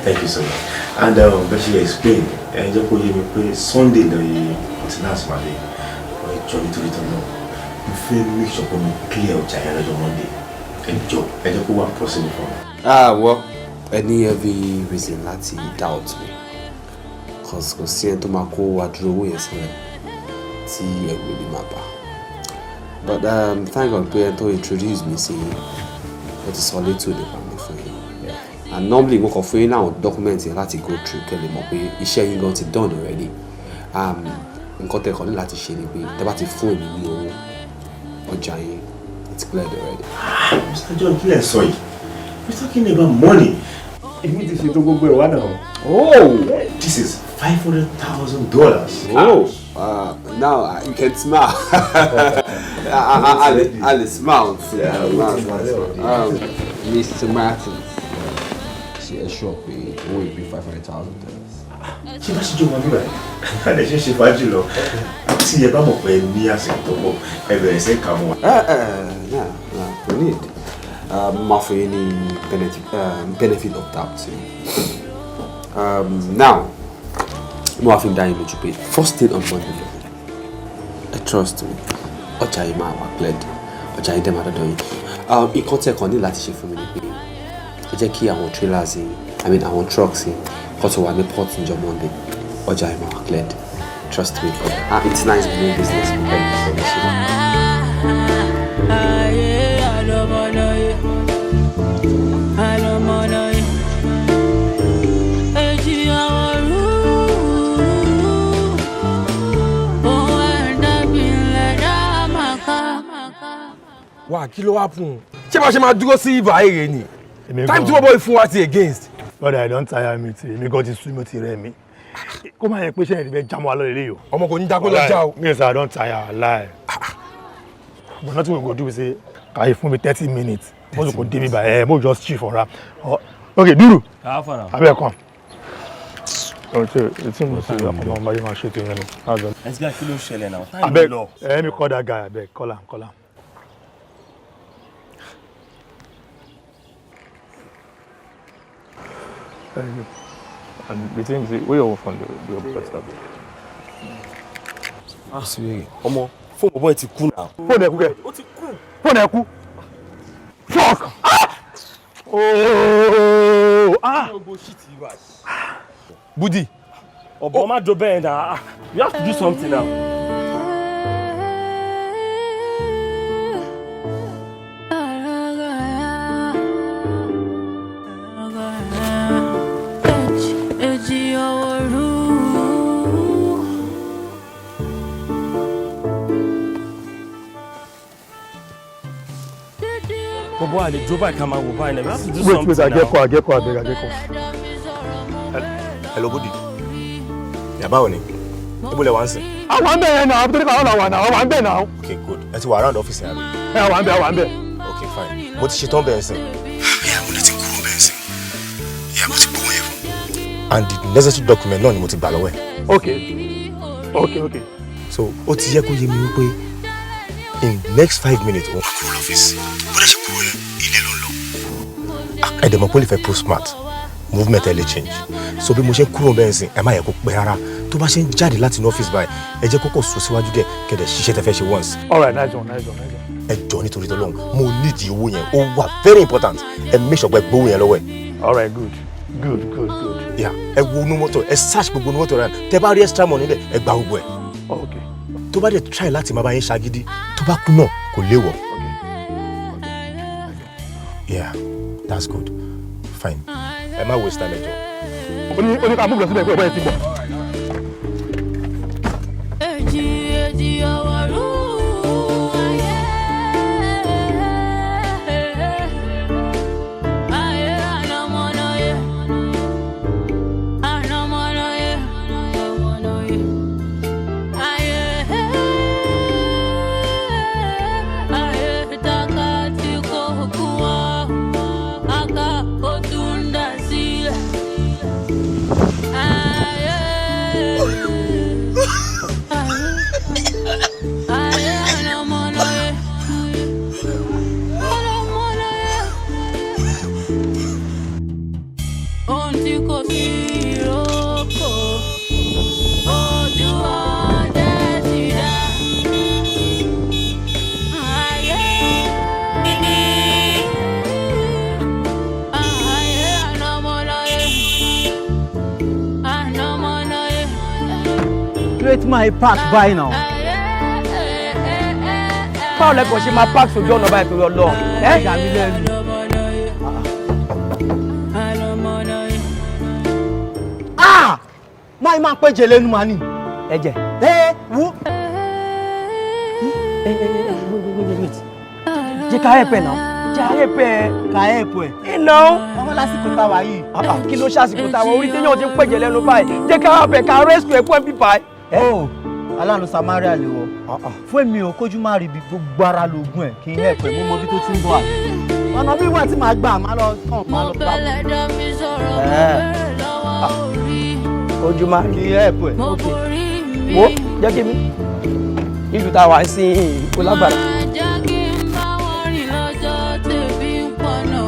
Thank you so much. And bẹ́ẹ̀ ṣe explain, ẹ jẹ́ kó yé mi pé Sunday lọ yẹ containers máa dé. Ẹ jọ, nítorí tó náà, mo fẹ́ make sure pé mo clear ọjà yẹn lọ́jọ́ Monday. Ẹ jọ, ẹ jẹ́ kó wà possible for me. Ah, well, ẹ ní every reason láti doubt me, cause kò sí ẹni tó máa kó adúrò owó yẹn sílẹ̀ tí ẹ̀rù lè máa bà. But thank God pé ẹni tó introduce mi sí ó ti sọ létò nípa mi fún yín, and normally mo kàn fún yín láwọn document yẹn láti go through kẹ́ lè mọ̀ pé iṣẹ́ yín gan ti done already. Nǹkan tẹ́ kàn ní láti ṣe ni pé tẹ́ bá ti fún èmi ní owó ọjà yín, it's cleared already. Mr. John, kí lẹ̀ ń sọ yìí? We're talking about money. Èmi ti ṣètò gbogbo ẹ̀ wá náà. Oh! This is $500,000. Oh, now you can smile. I smile. Yeah, Mr. Martins, ṣe ẹ sure pé owó ìbí $500,000? Ṣé bá ṣe jọ wọn bíbá ẹ lè ṣe ṣe fàájì lọ, tí ẹ bá mọ̀ pé ní àsìkò tó pọ̀, ẹ bẹ̀rẹ̀ sí kà mọ́ wa. No, no, we need. Máa fún yín ní benefit of doubt. Now, mo wá fi dá yín lójú pé first thing on Monday, ẹ trust me, ọjà yìí máa wà cleared, ọjà yìí dẹ̀ máa dọ́dọ̀ yín. Nǹkan tí ẹ kàn ní láti ṣe fún mi ni pé ẹ jẹ́ kí àwọn trailers yín I mean àwọn trucks yìí kó tó wà ní port níjọ́ Monday, ọjà ẹ̀ máa wà cleared. Trust me. Ah, it's nice doing business with them. Ayé àlọ́mọlọ́yé, àlọ́mọlọ́yé. Èjì àwọ̀rú, òun ẹ̀dá bìnlẹ̀ dá màkà. Wà, kí ló wá fún un? Ṣé bá ṣe máa dúró sí ibà èrè ni time tí wọ́n bọ́ fún wa ti against. Brother, I don tire me ti èmi gan ti sú mi, ó ti rẹ̀ mí. Kó má yẹ pé ṣẹ́yìn ti fẹ́ já mọ́ wa lọ́lẹ̀ léyìí o. Ọmọ kò ní já, kó lọ já o. Me sir, I don tire lie. But nothing we go do be say kàyé fún mi 30 minutes. Mo kò dé mi bá ẹ mo just chill for am. Okay, dúró. Abeg come. Ọtí etí mo ti ọmọ ọmọ yìí máa ṣe tèmi nù. Ẹ ti gbà, kí ló ń ṣẹlẹ̀ náà? Time Abeg, lọ. ẹ mi call that guy, abeg, call am, call am. And the thing is, where your phone dey your WhatsApp? Ah, ọmọ, fóònù bọ̀bọ̀ ẹ ti kú náà. Fóònù ẹ kú kẹ? Ó ti kú. Fóònù ẹ kú. Fuck! Ah! Oh! Ah! Budi. Ọ̀bọ má do bẹ́ẹ̀ náà. You have to do something now. Èjì àwọ̀rú. Bọ̀bọ̀ àlè dúró báyìí ká máa wò báyìí náà. You have to do Wait, something wait, I now. get call, I get call, abeg, I get call. Hello, Budi. Yà, báwo ni? Ibo lẹ wá ń sìn? Àwọn ń bẹ̀ yẹn náà, torí káwọn làwọn náà, àwọn ń bẹ̀ náà. Okay, good. Ẹ ti wà around office yẹn àbí? Ẹ àwọn ń bẹ̀, àwọn ń bẹ̀. Okay, fine. Mo ti ṣetán bẹ́ẹ̀ sìn. Yeah, mo ti kúrò bẹ́ẹ̀ sìn. Yeah, mo ti gbowó yẹn fún. And the necessary document náà ni mo ti gbà lọ́wọ́ ẹ̀. Okay. So, ó ti yẹ kó yé mi wípé in next 5 minutes, òun kúrò lọ́fíìsì. Bó dẹ̀ ṣe kúrò yẹn, ilé ló ń lọ. Ẹ dẹ̀ mọ̀ pé ó lè fẹ́ pro smart movement, ẹ lè change. So bí mo ṣe ń kúrò bẹ́ẹ̀ sìn, ẹ má yẹ kó pẹ́ rárá. Tó bá ṣe ń jáde láti inú ọ́fíìsì báyìí, ẹ jẹ́ kó kọ̀ sún síwájú díẹ̀, kẹ̀dẹ̀ ṣiṣẹ́ tẹ fẹ́ ṣe once. All right, nice one, nice one, nice one. Ẹ jọ, nítorí tọ́lọ́run, mo nídìí owó yẹn, ó wà very important. Ẹ make sure pé gbówó yẹn lọ́wọ́ ẹ̀. All right, good, good, good, good. Yeah, ẹ wo inú mọ́tò, ẹ search gbogbo inú mọ́tò rẹ̀, tẹ bá rí extra money níbẹ̀, ẹ gba gbogbo ẹ̀. Okay. Tó bá dẹ̀ try láti máa bá yín ṣagídí, tó bá kú náà kò léwọ̀. Yeah, that's good, fine. Ẹ má waste time, ẹ jọ. Ó ní ká mú lọ síbẹ̀ pé ọ̀bẹ yẹn ti bọ̀. Èjì èjì àwọ̀rú. Ayé ayé ànàmọ́nàyé, ànàmọ́nàyé, ànàmọ́nàyé. Ayé ayé takati kò kú ọ, aka ó tún dà sílẹ̀. Ayé. Ayé ànàmọ́nàyé, ànàmọ́nàyé. Ohun tí kò sí ìrókò, ojú ọdẹ ti dá. Ayé ayé ànàmọ́nàyé, ànàmọ́nàyé. Create my park by now. Báwo lẹ́kọ̀ọ́ ṣe máa park sójú ọ̀nà báyìí, torí Ọlọ́run? Ẹ́ Yà mí lẹ́nu. Ànàmọ́nàyé. Ah! Máa máa péjẹ lẹ́nu màá nì. Ẹ̀jẹ̀. Ẹ wo. Ẹ ẹ ẹ, wait, wait, wait, wait. Jẹ́ ká help ẹ̀ náà. Jẹ́ ká help ẹ̀. Ká help ẹ̀. Iná. Ọmọ, lásìkò táwa yìí. Kí ló ṣàsìkò táwọn orí téèyàn ti ń pẹ̀jẹ̀ lẹ́nu báyìí? Jẹ́ ká help ẹ̀, ká rescue ẹ̀ kú ẹ̀ bí báyìí. Ó aláàánú Samaria lè wọ. Fún èmi ò kójú má rí ibi gbogbo ara lóògùn ẹ̀ kí n help ẹ̀, mo mọ ibi tó ti ń bọ̀ àná. Ọ̀nà bí wà tí màá gbà máa lọ tàn máa lọ gbà. Ẹlẹ́dàá mi sọ̀rọ̀, mo Ẹ̀. bẹ̀rẹ̀ lọ́wọ́ orí. Ojú má rí. Kí n help ẹ̀. Mo borí mi. Wo, jẹ́ kí mi. Ìlú tá a wà sí kó lágbára. Máa jẹ́ kí n bá wọn rìn lọ́jọ́ tèmi ń pọ̀nà.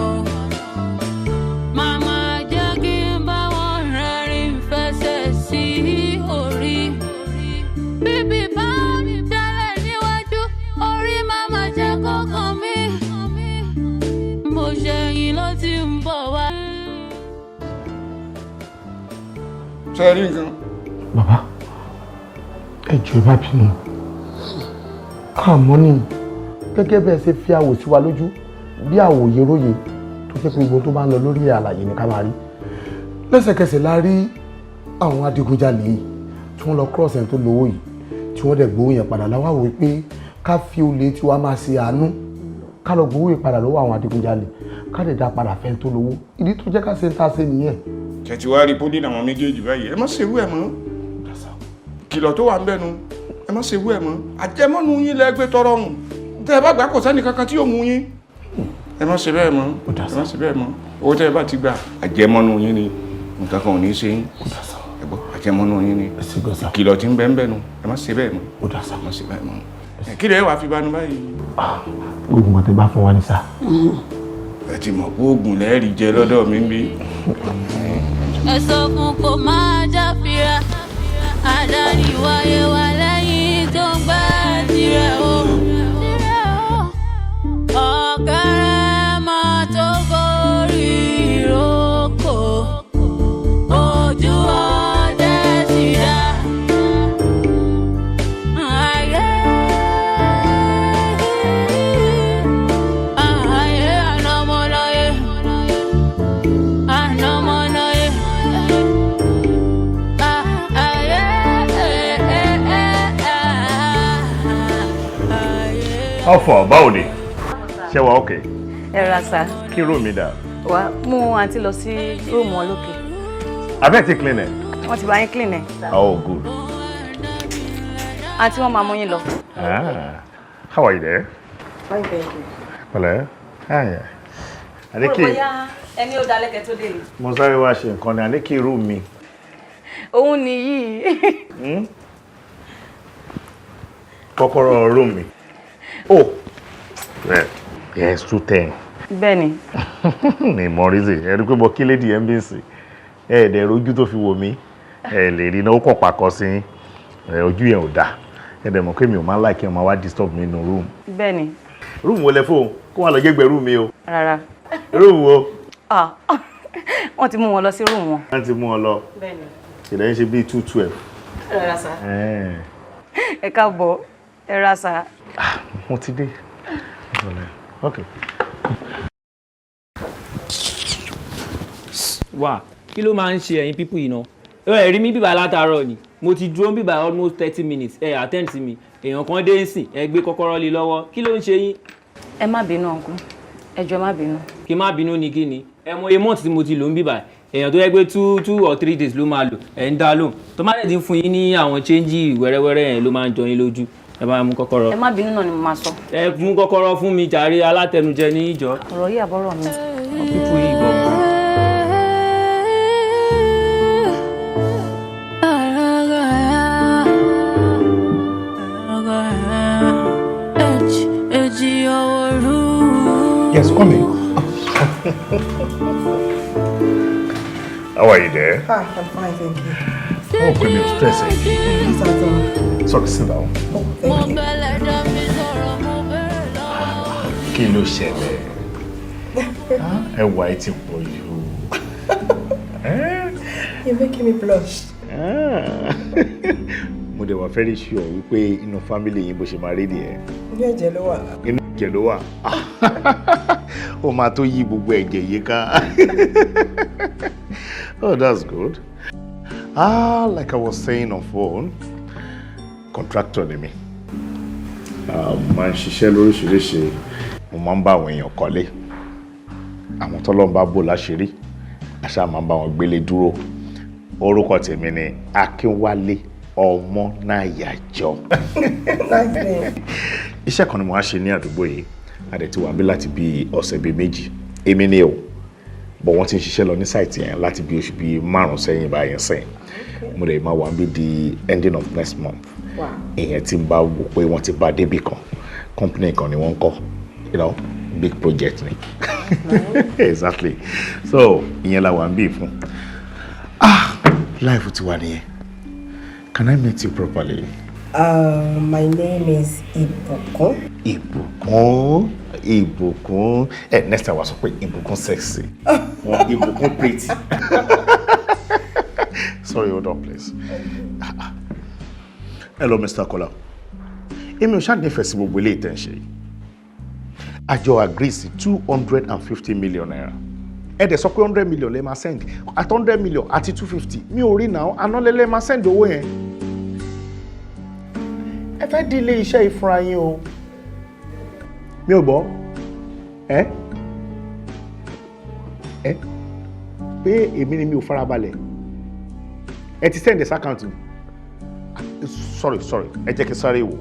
Màmá, jẹ́ kí n bá wọn rẹ́rìn fẹsẹ̀ sí orí. Bíbí bá jalè níwájú, orí màmá jẹ́ kọ́kàn mi. Mo ṣẹ̀yìn ló ti ń bọ̀ wá. Ṣe é rí nǹkan. Bàbá, ẹ jọ̀ọ́, ẹ má bínú. Àmọ́ ní gẹ́gẹ́ bẹ́ẹ̀ ṣe fi àwò sí wa lójú bí àwòye róye tó jẹ́ pé gbogbo tó bá ń lọ lórí àlàyé ní ká máa rí. Lẹ́sẹ̀kẹsẹ̀ la rí àwọn adigunjalè yìí tí wọ́n lọ cross ẹni tó lówó yìí, tí wọ́n dẹ̀ gbowó yẹn padà. Láwá wò pé ká fi olè tiwa máa ṣe àánú, ká lọ gbowó yẹn padà lọ́wọ́ àwọn adigunjalè, ká lè dá padà fẹ́ tó lówó. Ìdí tó jẹ́ ká ṣe ń ta ṣe nìyẹn. Tẹ̀tí wá rí pólí làwọn méjèèjì báyìí. Ẹ má ṣerú ẹ̀ mọ́. Kìlọ̀ tó wà ń bẹ̀nu, ẹ má ṣerú ẹ̀ mọ́. Àjẹmọ́nu yín lẹ́gbẹ́ tọrọ hùn. Tẹ́ ẹ bá gbà, kò sẹ́ni kankan tí yóò mú yín. Ẹ má ṣe bẹ́ẹ̀ mọ́, ẹ má ṣe bẹ́ẹ̀ mọ́. Owó tẹ́ ẹ bá ti gbà, àjẹmọ́nu yín ni. Nǹkan kan ò ní í ṣe yín. Ẹ gbọ́, àjẹmọ́nu yín ni. Ìkìlọ̀ tí ń bẹ ń bẹ̀nu, ẹ má ṣe bẹ́ẹ̀ mọ́, ẹ má ṣe bẹ́ẹ̀ mọ́. Kí lè wàá fi bánu báyìí? Gbogbo nǹkan tẹ́ bá fún wa ní sá. Ẹ ti mọ̀ pé oògùn lẹ́ẹ̀rí jẹ lọ́dọ̀ mi ń bí. Ẹ sọ fún kó máa jáfira, adarí wáyé wá lẹ́yìn tó ń gbá tirẹ̀ o. Ọ̀kẹ́rẹ́ máa tó gorí ìrókò, ojú ọdẹ ti dá. Ayé, ayé, ànàmọ́náyé, ànàmọ́náyé. Ayé, ayé. How far? Báwo ni? Ṣé wà okay? Ẹ ra sá. Kí room mi dà? Wá mú àǹtí lọ sí room wọn lókè. Abẹ́ ti clean ẹ̀. Wọ́n ti bá yín clean ẹ̀. Oh, good. Àǹtí, wọ́n máa mú yín lọ. Ah, how are you there? Fine, thank you. Pẹ̀lẹ́. Hi. Àní kí Bóyá ẹni ó dalẹ́ kẹ́ tó dé ni. Mo sáré wá ṣe nǹkan ni, àní kí room mi. Òun nìyí. Kọ́kọ́rọ́ room mi. Oh. Yeah. Yes, 210. Bẹ́ẹ̀ni. Ní mọ reason. Ẹ rí pé mo kí lady ẹ̀ ń bí sí. Ẹ dẹ̀ rojú tó fi wò mí. Ẹ lè rí iná ó kàn pàkọ́ sí yín. Ẹ ojú yẹn ò dáa. Ẹ dẹ̀ mọ̀ pé mi ò máa ń like kí wọ́n máa wá disturb mi nínú room. Bẹ́ẹ̀ni. Room wo lẹ fóun? Kó wà lọ jẹ́gbẹ̀ẹ́ room mi o. Rárá. Room wo? Ah, wọ́n ti mú wọn lọ sí room wọn. Wọ́n ti mú ọ lọ. Bẹ́ẹ̀ni. Ìdẹ̀ ń ṣe bíi 2:12. Rárá sá. Ẹ káàbọ̀, ẹ ra sá. Mo ti dé. Okay. Wà kí ló máa ń ṣe ẹ̀yin people yìí náà? Ẹ rí mi bíbá látàárọ̀ ni mo ti dúró bíbá almost 30 minutes. Ẹ attend sí mi. Èèyàn kan dé ń sìn, ẹ gbé kọ́kọ́rọ́ lé lọ́wọ́. Kí ló ń ṣe yín? Ẹ má bínú, uncle. Ẹ jọ̀ọ́, má bínú. Kí má bínú ni kí ni? Ẹ mọ iye month tí mo ti lò ń bíbá. Èèyàn tó yẹ pé 2 or 3 days ló máa lò, ẹ̀ ń dá lóhùn. Tó má dẹ̀ ti ń fún yín ní àwọn change wẹ́rẹ́wẹ́rẹ́ yẹn ló máa ń jọ yín lójú. Ẹ bá mú kọ́kọ́rọ́. Ẹ má bínú náà ni mo máa sọ. Ẹ mú kọ́kọ́rọ́ fún mi jàre, alátẹnujẹ ní ìjọ. Ọ̀rọ̀ yìí àbọ̀rọ̀ mi. People yìí gbọ̀ngàn. Yes, come in. How are you there? Hi, I'm fine, thank you. Oh, pè mí ò stress ẹ. Not at all. Sorry, sit down. Oh, thank you. Kí ló ṣẹlẹ̀? Ẹwà ẹ ti pọ̀ jù. You're making me blush. Mo dẹ̀ wà very sure wípé inú family yín, bó ṣe máa rí nìyẹn. Inú ẹ̀jẹ̀ ló wà. Inú ẹ̀jẹ̀ ló wà. Ó máa tó yí gbogbo ẹ̀jẹ̀ yìí ká. Oh, that's good. Ah, like I was saying on phone, contractor ni mi. Mo máa ń ṣiṣẹ́ lóríṣiríṣi. Mo máa ń bá àwọn èèyàn kọ́lé. Àwọn tọ́lọ́run bá bò láṣìírí, àṣà máa ń bá wọn gbélé dúró. Orúkọ tèmi ni Akínwálé Ọmọnáyàjọ. Nice name. Iṣẹ́ kan ni mo wá ṣe ní àdúgbò yìí. A dẹ̀ ti wà bí láti bí ọ̀sẹ̀ bíi 2. Èmi ni o. But wọ́n ti ń ṣiṣẹ́ lọ ní site yẹn láti bí oṣù bíi 5 sẹ́yìn báyẹn sẹ́yìn. Mo dẹ̀ máa wà bí di ending of next month. Ìyẹn tí ń bá wò pé wọ́n ti bá débì kan. Company kan ni wọ́n ń kọ́. Big project ni. Exactly. So ìyẹn la wà ń bí fún. Ah, life ti wà nìyẹn. Can I meet you properly? My name is Ìbùkún. Ìbùkún, Ìbùkún. Ẹ next time wàá sọ pé Ìbùkún sexy, Ìbùkún pretty. Sorry, hold on, please. Hello, Mr. Kola. Èmi ò ṣáà nífẹ̀ẹ́ sí gbogbo eléyìí tẹ́ ń ṣe yìí. A jọ agree sí ₦250 million. Ẹ dẹ̀ sọ pé 100 million lè máa send. At 100 million àti 250, mi ò rí náà, àná lẹ́lẹ́ máa send owó yẹn. Ẹ fẹ́ di ilé iṣẹ́ yìí fúnra yín o. Mi ò gbọ́. Ẹ ẹ pé èmi ni mi ò farabalẹ̀. Ẹ ti send ẹ̀ account mi. Sorry, sorry, ẹ jẹ́ kí n sáré wò.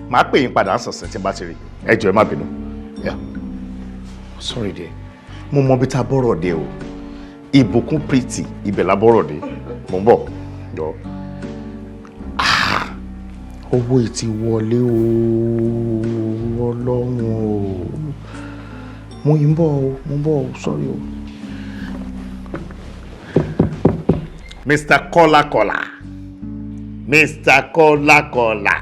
Màá pè yín padà sọ̀sẹ̀ tí n bá ti rí. Ẹ jọ̀ọ́, ẹ má bínú. Yeah. Sorry dear. Mo mọ bí ta bọ́rọ̀ dé o. Ìbùkún Pretty, ibẹ̀ la bọ́rọ̀ dé. Mo ń bọ̀. Jọ. Ah! Owó yìí ti wọlé o, Ọlọ́run o. Mo yìí ń bọ̀ o, mo ń bọ̀ o, sorry o. Mr. Kọ́lá Kọ́lá. Mr. Kọ́lá Kọ́lá.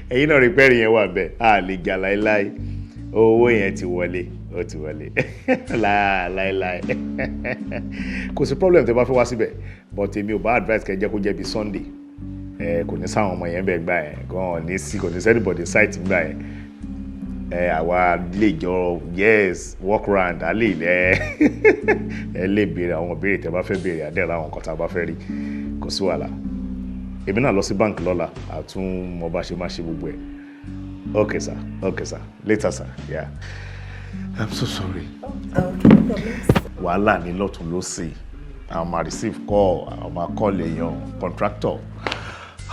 Ẹ̀yin náà rí pẹ́ẹ́rì yẹn wà bẹ́ẹ̀, a lè jà láéláé. Owó yẹn ti wọlé, ó ti wọlé. Láéláé. Kò sí problem tẹ́ bá fẹ́ wá síbẹ̀, but èmi ò bá advice kẹ́ jẹ́ kó jẹ́ bí Sunday. Ẹ kò ní sáwọn ọmọ yẹn bẹ́ẹ̀ gbà yẹn, kò ní sí, kò ní sí anybody site gbà yẹn. Ẹ àwa lè jọ, yes, walk round, a lè ẹ lè béèrè àwọn ìbéèrè tẹ́ bá fẹ́ béèrè, àdẹ́rẹ́ àwọn nǹkan tá a bá fẹ́ rí, kò sí wàhálà. Èmi náà lọ sí bank lọ́la, àtún mo bá ṣe máa ṣe gbogbo ẹ̀. Okay sir, okay sir, later sir, yeah. I'm so sorry. Okay, no problems. Wàhálà ní lọ́tún lọ́sì, àwọn máa receive call, àwọn máa call èèyàn contractor.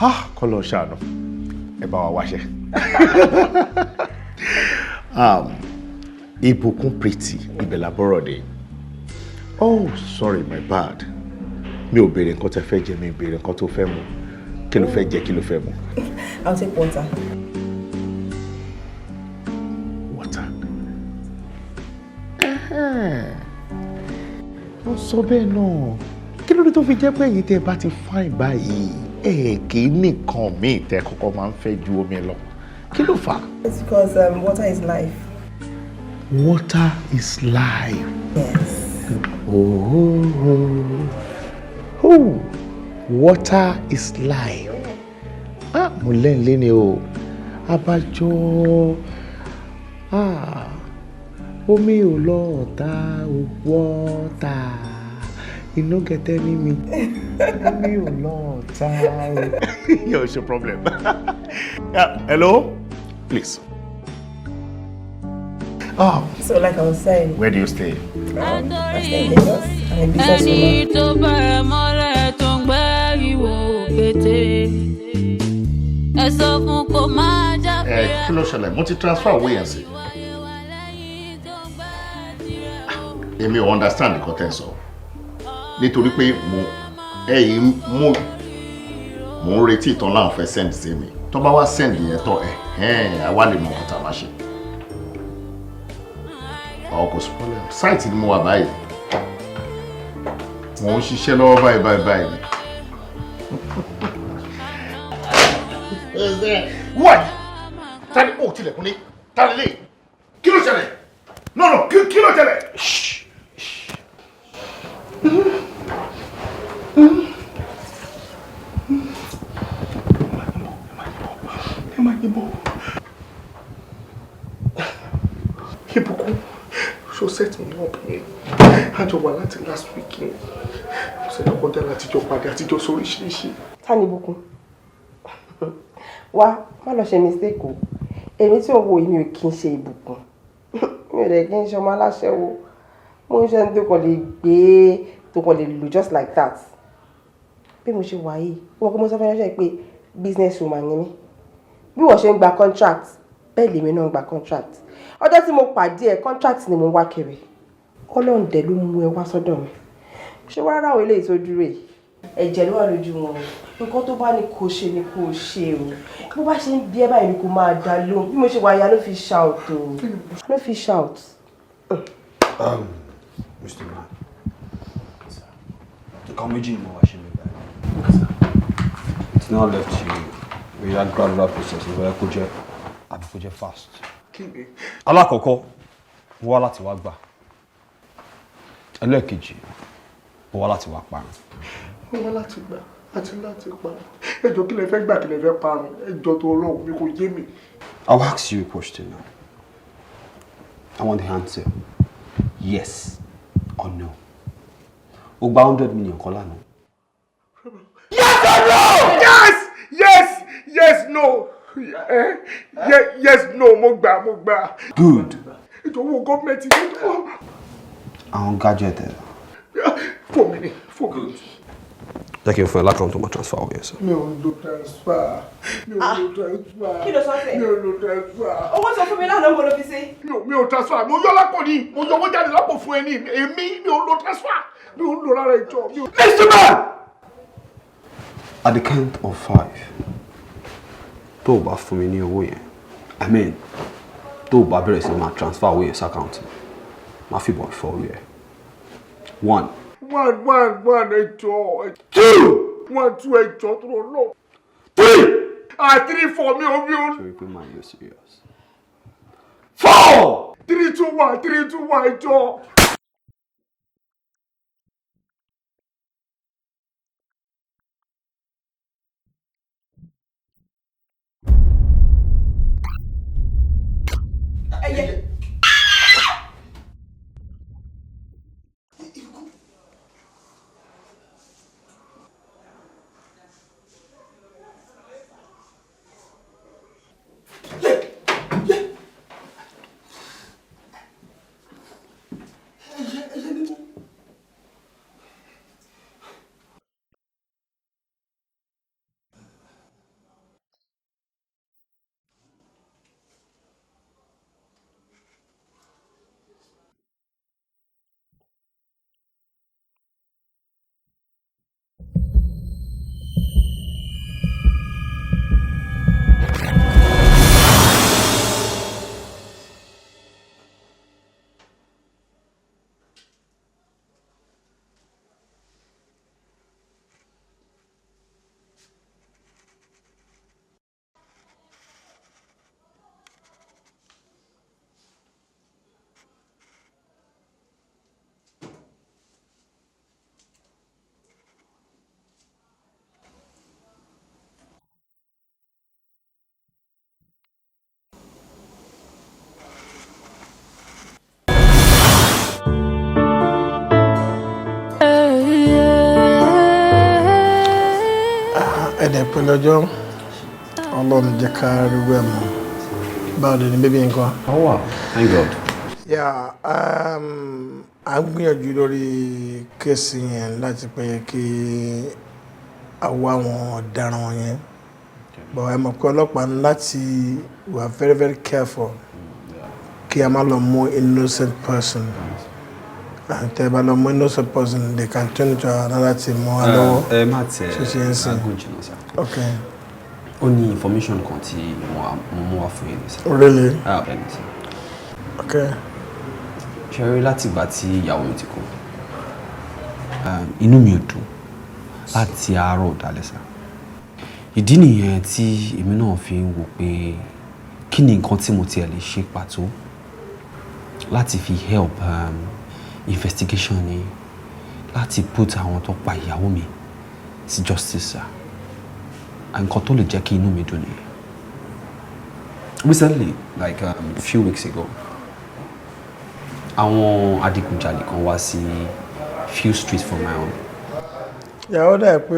Ah, kọ́ lọ ṣàánú, ẹ bá wa wáṣẹ́. Ìbùkún Pretty, ibẹ̀ la bọ́rọ̀ dé. Oh, sorry, my bad. Mi ò béèrè nǹkan tẹ́ fẹ́ jẹ, mi ò béèrè nǹkan tó fẹ́ mu. Kí ló fẹ́ jẹ, kí ló fẹ́ mu? I'll take water. Water. Wọ́n sọ bẹ́ẹ̀ náà. Kí ló dé tó fi jẹ́ pé ẹ̀yin tẹ́ ẹ bá ti fine báyìí, ẹ̀ kì í nìkan míì tẹ́ kọ́kọ́ máa ń fẹ́ ju omi lọ? Kí ló fà á? It's because water is life. Water is life. Yes. Oh, water is life. Ah, mo lẹ́yìn léni o. Abájọ. Ah, omi ò lọ ọ̀tá o, water. Inú kẹtẹ ní mi. Omi ò lọ ọ̀tá o. Yo, it's your problem. Yeah, hello? Please. Oh. So like I was saying. Where do you stay? I stay in Lagos. I'm a businesswoman. Ẹni tó bẹ̀rẹ̀ mọ́lẹ̀ tó ń gbẹ́ ìwò kété, ẹ sọ fún kó má jáfẹ́. Ẹ kí ló ṣẹlẹ̀? Mo ti transfer owó yẹn sí. Èmi ò understand nǹkan tẹ́ ń sọ. Nítorí pé mo ẹ yìí mo ń retí ìtàn láwọn fẹ́ send sí mi. Tó bá wá send yẹn tán, ẹ ẹ̀hẹ́n, àwa lè mọ nǹkan tá a máa ṣe. Ọ̀ kò sí problem. Site ni mo wà báyìí. Mo ń ṣiṣẹ́ lọ́wọ́ báyìí báyìí báyìí. What? Tani ó tilẹ̀kùn ní? Tani lè? Kí ló ṣẹlẹ̀? No, no, kí ló ṣẹlẹ̀? Ẹ má yìnbọn. Ìbùkún, ṣó set me up ni. A jọ wà láti last week ni. Ọ̀sẹ̀ tó kọjá láti jọ pàdé àtijọ́ sóríṣiríṣi. Ta ni Ìbùkún? Wá, má lọ ṣe mistake o. Èmi tí ò ń wo èmi ò kí ń ṣe Ìbùkún. Mi ò dẹ̀ kí ń ṣe ọmọ aláṣẹ́wó. Mo ń ṣe ẹni tó kàn lè gbé, tó kàn lè lò just like that. Bí mo ṣe wà yìí, wọ́n kọ́ mo sọ fún ẹ pé business woman ni mí. Bí wọ́n ṣe ń gba contract, bẹ́ẹ̀ lèmi náà ń gba contract. Ọjọ́ tí mo pàdé ẹ, contract ni mo ń wá kiri. Ọlọ́run dẹ̀ ló mú ẹ wá sọ́dọ̀ mi. Ṣé wàá rà àwọn eléyìí tó dúró yìí? Ẹ̀jẹ̀ ló wà lójú wọn o. Nǹkan tó bá ní kó ṣe ni kó ṣe o. Bó bá ṣe ń bí ẹ báyìí ni kó máa dá lóhùn. Bí mo ṣe wà yà ló fi shout o. Ló fi shout. Mr. Man, nǹkan méjì ni mo wá ṣe mi báyìí. It's now left to you. Bóyá gradual process ló fẹ́ kó jẹ́ àbí kó jẹ́ fast. Alákọ̀ọ́kọ́, mo wá láti wá gbà. Ẹlẹ́ẹ̀kejì, Ó wá láti wá parun. Ó wá láti gbà àti láti parun. Ẹ jọ̀ọ́, kí lẹ fẹ́ gbà, kí lẹ fẹ́ parun? Ẹ jọ̀ọ́ tó Ọlọ́run mi, kò yé mi. I'll ask you a question now. I want the answer. Yes or no. O gba 100 million kan lánàá. Yes or no? Yes, yes, yes, no. Eh? Yes, yes, no, mo gbà, mo gbà. Good. Ìjọba gọ́ọ̀mẹ̀ntì. Àwọn gadget ẹ̀. Fún mi ni, fún mi. Jẹ́ kí n fún ẹ l'account tó máa transfer owó yẹn sí. Mi ò lo transfer. Mi ò lo transfer. Kí ló sọ sẹ́? Mi ò lo transfer. Owó sọ fún mi lánàá, mo ló fi ṣe. Mi ò transfer. Mo yọ lápò ni. Mo yọ owó jáde lápò fún ẹ ní. Èmi mi ò lo transfer. Mi ò lo rárá ìjọ. Mi ò. Mr. Man! At the count of five, tó o bá fún mi ní owó yẹn, I mean, tó o bá bẹ̀rẹ̀ sí máa transfer owó yẹn sí account, máa fìbọn fọ́ orí ẹ̀. One. One, one, one, ẹjọ. Two. One, two, ẹjọ tó lọ lọ. Three. Ah, three, four, mi ò. Ṣé pé man, you serious? Four. Three, two, one, three, two, one, ẹjọ. Ẹyẹ. Ẹ̀dẹ̀ pẹ̀lú ọjọ́. Ọlọ́run jẹ́ ká rí wẹ̀ mọ́. Báwo lè ní baby nǹkan? Oh wow, thank God. Yeah, à ń gbìyànjú lórí case yẹn láti pé kí a wá àwọn ọ̀daràn yẹn. But ẹ mọ̀ pé ọlọ́pàá ní láti wà very very careful kí a má lọ mú innocent person. And tẹ́ ẹ bá lọ mú innocent person, they can turn to another team mọ́ wa lọ́wọ́. Ẹ má tẹ Ṣé ṣe ń sìn? Agùn jìnnà sá. Okay. Ó ní information kan tí mo mú wá fún yín ní sá. Really? Ah, bẹ́ẹ̀ ni sá. Okay. Ṣe rí, láti ìgbà tí ìyàwó mi ti kú, inú mi ò dùn láti àárọ̀ dalẹ́ sá. Ìdí nìyẹn tí èmi náà fi ń wò pé kí ni nǹkan tí mo tiẹ̀ lè ṣe pàtó láti fi help investigation ni, láti put àwọn tó pa ìyàwó mi sí justice sá. Nǹkan tó lè jẹ́ kí inú mi dùn nìyẹn. Recently, like a few weeks ago, àwọn adigunjalè kan wá sí few streets from my own. Ìyàwó dà pé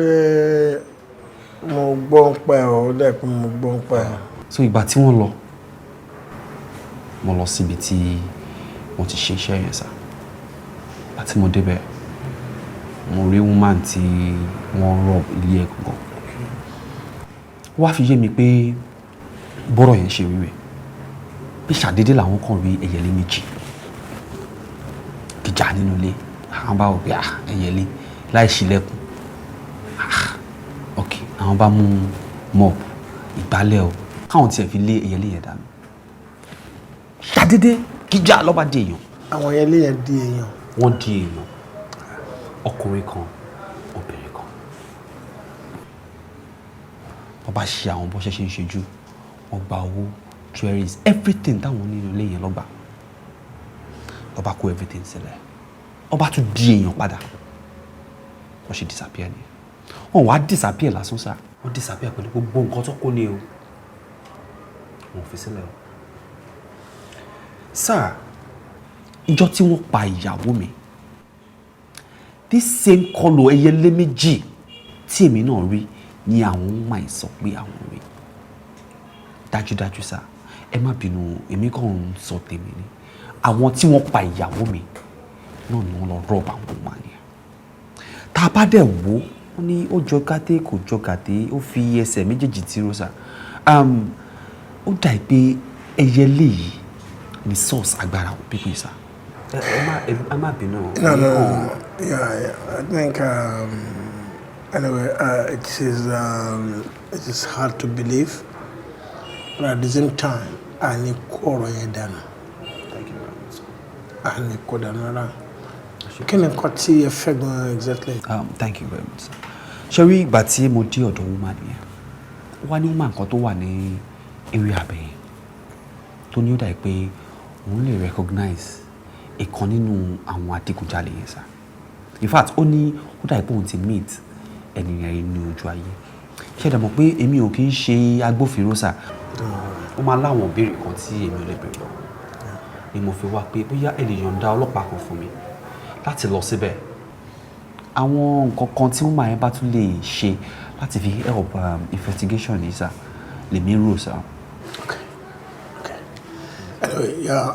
mo gbọ́ ń pẹ́ ọ́, ó dà pé mo gbọ́ ń pẹ́. So ìgbà tí wọ́n lọ, mo lọ síbi tí wọ́n ti ṣe iṣẹ́ yẹn sá. Ìgbà tí mo débẹ̀, mo rí woman tí wọ́n rob ilé ẹ̀ gangan. Ó wá fi yé mi pé bọ́rọ̀ yẹn ṣe rí rẹ̀, pé ṣàdédé làwọn kàn rí ẹyẹlé méjì gíjà nínú ilé. Àwọn bá wò pé, ah, ẹyẹlé láì ṣílẹ̀kùn, ah, ok. Àwọn bá mú mop, ìgbálẹ̀ o, káwọn tiẹ̀ fi lé ẹyẹlé yẹn dànù. Ṣàdédé gíjà ló bá di èèyàn. Àwọn ẹyẹlé yẹn di èèyàn? Wọ́n di èèyàn, ọkùnrin kan, obìnrin kan. Wọ́n bá ṣe àwọn bó ṣe ń ṣejú, wọ́n gba owó, jewelries, everything táwọn nínú ilé yẹn lọ́gbà. Ló bá kó everything sílẹ̀, wọ́n bá tún di èèyàn padà. Wọ́n ṣe disappear ni. Wọ́n wá disappear lásán sá, wọ́n disappear pẹ̀lú gbogbo nǹkan tó kó ni o. Wọ́n fi sílẹ̀ o. Sir, ìjọ tí wọ́n pa ìyàwó mi, this same colour ẹyẹlé méjì tí èmi náà rí ni àwọn máa sọ pé àwọn rí. Dájúdájú sá, ẹ má bínú, èmi kàn ń sọ tèmi ni. Àwọn tí wọ́n pa ìyàwó mi náà ni wọ́n lọ rob àwọn ọmọ yẹn. Tá a bá dẹ̀ wò ó, ní ó jọ gàdé, kò jọ gàdé, ó fi ẹsẹ̀ méjèèjì tíró sá. Ó dà pé ẹyẹlé yìí ni source agbára pípín sá. Ẹ má bínú. No. Yeah. I think anyway, it is hard to believe, but at the same time, a ní kó ọ̀rọ̀ yẹn dànù. Thank you very much. A ní kó dànù rárá. Kí ni nǹkan tí ẹ fẹ́ gan exactly? Thank you very much, sir. Ṣé rí ìgbà tí mo dé ọ̀dọ̀ woman yẹn, wá ní woman kan tó wà ní area abẹ́yẹn tó ní ó dà pé òun lè recognize ìkan nínú àwọn adigunjalè yẹn sá. In fact, ó ní ó dà pé òun ti meet ẹni yẹn ní ojú ayé. Ṣé ẹ dẹ̀ mọ̀ pé èmi ò kí ń ṣe agbófinró sá? Ó máa láwọn ìbéèrè kan tí èmi ò lè béèrè lọ́wọ́ ni mo fi wá pé bóyá ẹ lè yọ̀ǹda ọlọ́pàá kan fún mi láti lọ síbẹ̀, àwọn nǹkan kan tí woman yẹn bá tún lè ṣe láti fi help investigation yìí sá, lèmi rò sá. Anyway, yeah,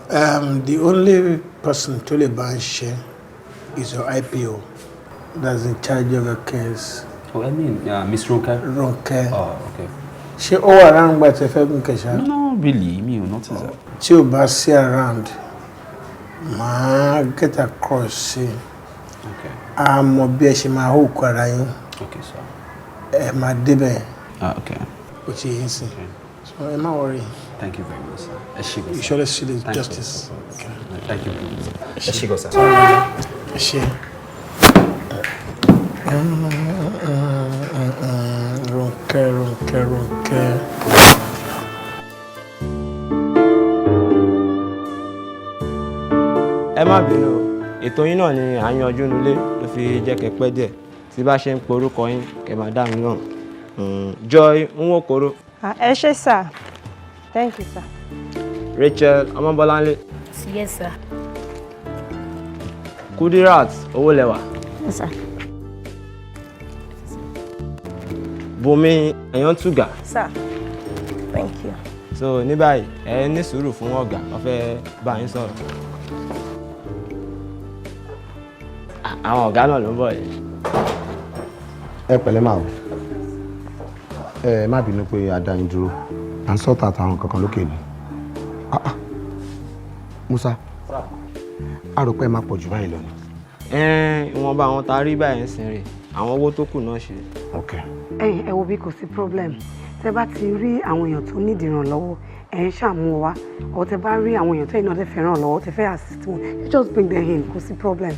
the only person tó lè bá ń ṣe is your IPO that's in charge of the case. Oh, I mean, Miss Ronke. Ronke. Oh, okay. Ṣé ó wà around gba tí ẹ fẹ́ gùn kẹ̀ṣá? No, really, mi ò notice that. Tí ò bá sí around, màá get across sí. Okay. A mọ bí ẹ ṣe máa hook ara yín. Okay, sir. Ẹ máa débẹ̀. Ah, okay. Ó ti yín sí. So ẹ má worry. Thank you very much, sir. Ẹ ṣé gan, You sir. surely see the Thank you. justice. Okay. Thank you very much, sir. Ẹ ṣé gan, sir. Ẹ ṣé. Ronke, Ronke, Ronke. Ẹ má bínú o, ètò yín náà ni à ń yanjú nulẹ̀ ló fi jẹ́ kẹ́ pẹ́ díẹ̀. Tí bá ṣe ń porúkọ yín, kẹ́ máa dá mi lóhùn. Joy Nwokoro. Ah, ẹ ṣé sir, thank you, sir. Rachel Ọmọbọ́láńlé. Yes, sir. Kudirat Owólẹwà. Yes, sir. Bùnmi Ẹ̀yántúgà. Sir, thank you. So ní báyìí, ẹ ní sùúrù fún ọ̀gá, wọ́n fẹ́ bá yín sọ̀rọ̀. Àwọn ọ̀gá náà ló ń bọ̀ yìí. Ẹ pẹ̀lẹ́ máa o, ẹ má bínú pé a dá yín dúró, à ń sọ́ta àtàwọn kankan lókè ni. Ah, ah. Musa, a rò pé ẹ máa pọ̀ jù báyìí lọ ni. Ẹn, ìwọ̀nba àwọn tá a rí báyìí ń sìn rè, àwọn owó tó kù náà ṣe. Ok. Ẹ ẹ wo bí, kò sí problem. Tẹ bá ti rí àwọn èèyàn tó nídìí ìrànlọ́wọ́, ẹ ń ṣàmú wa, or tẹ bá rí àwọn èèyàn tó yìí náà tẹ fẹ́ ràn lọ́wọ́, tẹ fẹ́ assist wọn, you just bring them in, kò sí problem.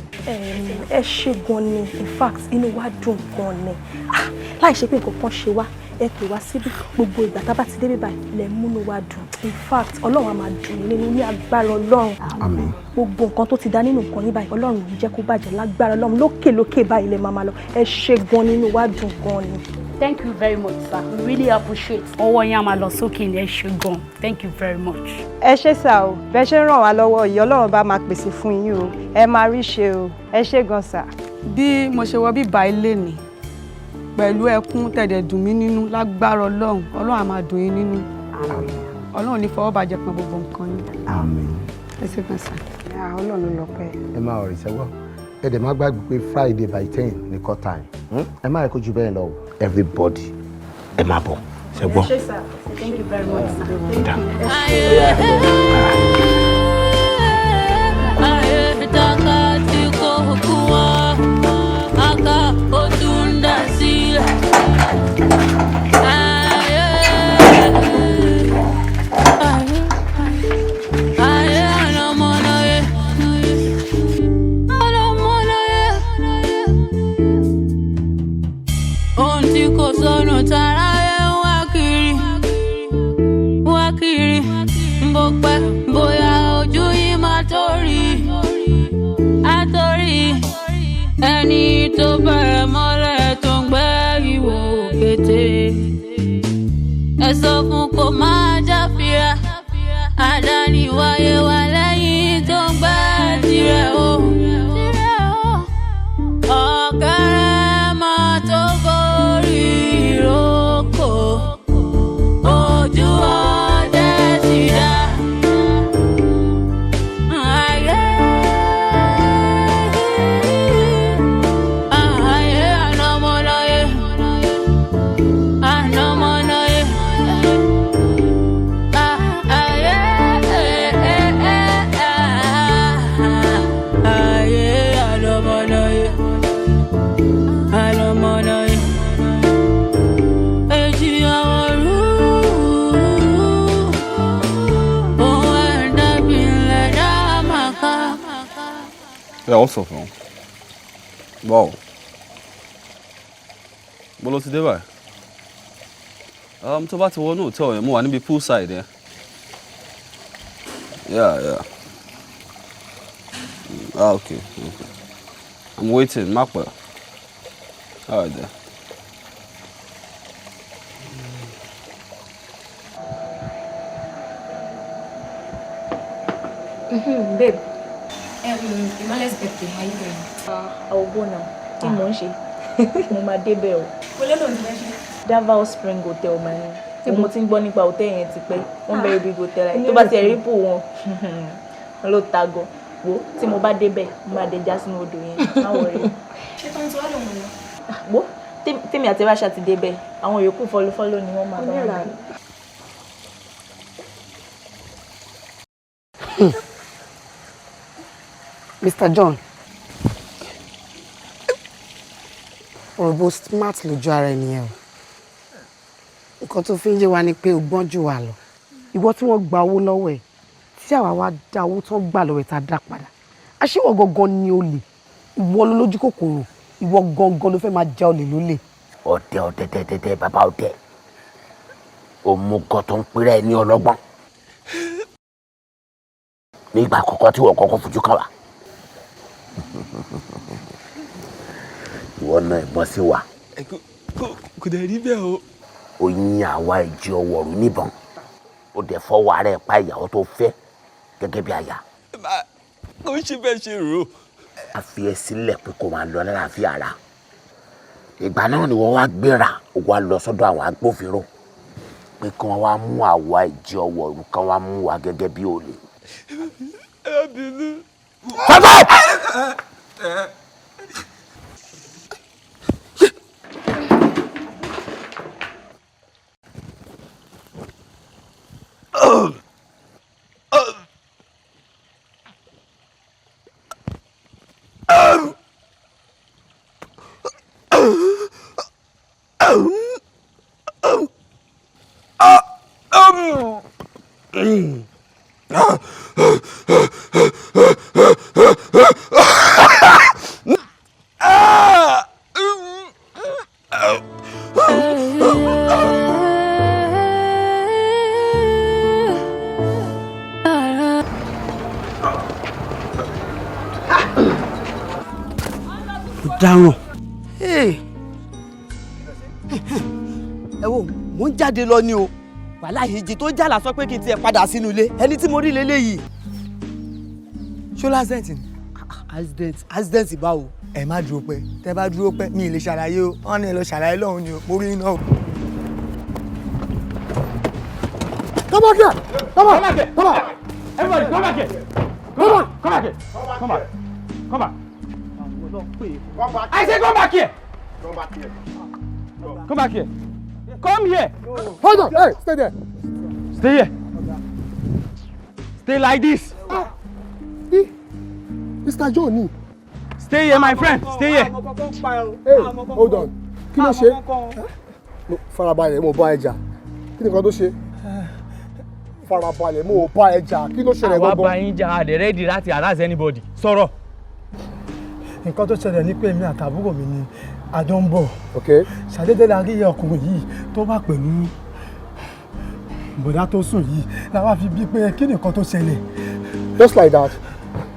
Ẹ ṣé gan ni. In fact, inú wa dùn gan ni. Ah, láì ṣe pé nǹkan kan ṣe wá, ẹ pè wá síbí. Gbogbo ìgbà tá a bá ti débí báyìí lẹ múnú wa dùn. In fact, Ọlọ́run á máa dùn yín nínú ní agbára Ọlọ́run. Àmín. Gbogbo nǹkan tó ti dá nínú nǹkan yín báyìí, Ọlọ́run ò ní jẹ́ kó bàjẹ́ lágbára Ọlọ́run. Lókè lókè báyìí lẹ máa máa lọ. Ẹ ṣé gan ni, inú wa dùn gan ni. Thank you very much, sir. We really appreciate. Ọwọ́ yín á máa lọ sókè ní. Ẹ ṣé gan. Thank you very much. Ẹ ṣé sir o, bẹ́ẹ̀ ṣe ń ràn wá lọ́wọ́ yìí, Ọlọ́run bá máa pèsè fún yín o, ẹ máa rí ṣe o. Ẹ ṣé gan sir. Bí mo ṣe wọ bíbá ilé mi pẹ̀lú ẹkún tẹ̀dẹ̀ dùn mí nínú, lágbára Ọlọ́run, Ọlọ́run á máa dùn yín nínú. Ọlọ́run ní fọwọ́ bàjẹ́ kan gbogbo nǹkan yín. Àmín. Ẹ ṣé gan sir. Ọlọ́run ló lọ́pẹ́. Ẹ máa rí sẹ́wọ́, ẹ dẹ̀ má gbàgbé pé Friday by 10 ní court time. Ẹ má yẹ kó ju bẹ́ẹ̀ lọ o. Everybody, ẹ máa bọ̀ ṣẹ́gbọ́. Ẹ ṣé sir. Thank you very much, sir. Ó dà. Ayé taka tí kò kú wá, aka ó tún dà sílẹ̀. Ayé, ayé, ayé, ọlọ́mọlóye, ọlọ́mọlóye. Ohun tí kò sọnù tara ẹ̀ ń wá kiri, wá kiri. Bó pẹ́ bóyá ojú yìí máa tó rí, á tó rí ẹni tó bẹ̀rẹ̀ mọ́. Kìlọ̀ fún kó máa jáfira. Àdáni wáyé wá lẹ́yìn tó ń gbá tirẹ̀ o. Ọ̀kẹ́rẹ́ máa tó gorí ìrókò. Ojú ọdẹ ti dá. Ayé, ayé, ànàmọ́láyé, ànàmọ́láyé. Ayé, ayé, ànàmọ́láyé, ànàmọ́láyé. Èjì àwọ̀rú, ohun ẹ̀dá bìnlẹ̀ dá màkà. Yeah, what's up, man? Wow. Bó ló ti dé báyìí? Tó bá ti wọnú hotel yẹn, mo wà níbi poolside yẹn. Yeah. Ah, okay. I'm waiting, má pẹ́. All right then. Babe. Imale's birthday, how you doing? I will go now. Kí mo ń ṣe? Mo máa débẹ̀ o. Mo lérò ní fẹ́ ṣe. Davao Spring Hotel mà ní. Mo ti ń gbọ́ nípa hotel yẹn ti pẹ́. Wọ́n very big hotel. Ní Tó bá ti èrò. rí pò wọn, wọn ló ta gan. Wo tí mo bá débẹ̀, mo máa dẹja sínú odò yẹn. Má worry. Ṣé tó ń tí wá lòun lọ? Wo tèmi àti Rasha ti débẹ̀, àwọn yòókù fọlọ́fọlọ́ ni wọ́n máa bá wọn. Onírànú. Mr. John, òròbó smart lójú ara ènìyàn o. Nǹkan tó fi ń yé wa ni pé o gbọ́n jù wá lọ. Ìwọ tí wọ́n gba owó lọ́wọ́ ẹ̀, tí àwa wá dá owó tó gbà lọ́wọ́ ẹ̀ tá a dá padà, àṣìwọ̀ gangan ni olè. Ìwọ ló lójú kòkòrò, ìwọ gangan ló fẹ́ máa já olè lólè. Ọdẹ ọdẹ dẹdẹdẹ bàbá ọdẹ, òmùgọ̀ tó ń pèrè ẹ ní ọlọ́gbọ́n. Nígbà àkọ́kọ́ tí wọ́n kọ́kọ́ fojú kàn wá, ìwọ náà ìbọn sí wa. Kò dẹ̀ rí bẹ́ẹ̀ o. Ó yín àwa ìjì ọwọ́rù níbọn, ó dẹ̀ fọwọ́ ara ẹ̀ pa ìyàwó tó fẹ́ gẹ́gẹ́ bí aya. Kò ń ṣe bẹ́ẹ̀ ṣe rò. A fi ẹ sílẹ̀ pé kó máa lọ lálàáfíà ara. Ìgbà náà ni wọ́n wá gbéra, ó wá lọ sọ́dọ̀ àwọn agbófinró pé kí wọ́n wá mú àwa ìjì ọwọ́rù, kí wọ́n wá mú wa gẹ́gẹ́ bí olè. Ẹ bínú. Shut up! Dáràn. Ẹ wo, mò ń jáde lọ ni o. Wàhálà ìjì tó jàlá sọ pé kí n tiẹ̀ padà sínú ilé. Ẹni tí mo rí leléyìí. Ṣó lásẹ̀ǹtì ni? Accident, accident báwo? Ẹ má dúró pẹ́, tẹ́ bá dúró pẹ́, mi ì lè ṣàlàyé o. Wọ́n ní ẹ lọ ṣàlàyé lọ́hùn ni o, mo rí iná o. Come back here! Come Come back here! Come back! Everybody, come back here! Come back! Come back here! Come back! Come back! I say come back here! Come back here. Come back here! Come here! Hold on! Hey, stay there. Stay here! Stay like this! Ah, Mr. John ni. Stay here, my friend! Stay here! Hey, hold on. Kí ló ṣe? No, farabalẹ̀, mo bá ẹ jà. Kí ni nǹkan tó ṣe? Farabalẹ̀, mo bá ẹ jà. Kí ló ṣẹlẹ̀ Àwa gangan? bá yín jà, a dẹ̀ ready láti harass anybody. Sọ̀rọ̀! Nǹkan tó ṣẹlẹ̀ ni pé èmi àtàbúrò mi ni a jọ ń bọ̀. Ṣàdédé la rí ọkùnrin yìí tó wà pẹ̀lú bọ̀dá tó sùn yìí, la wá fi bí pé kí ni nǹkan tó ṣẹlẹ̀. Just like that.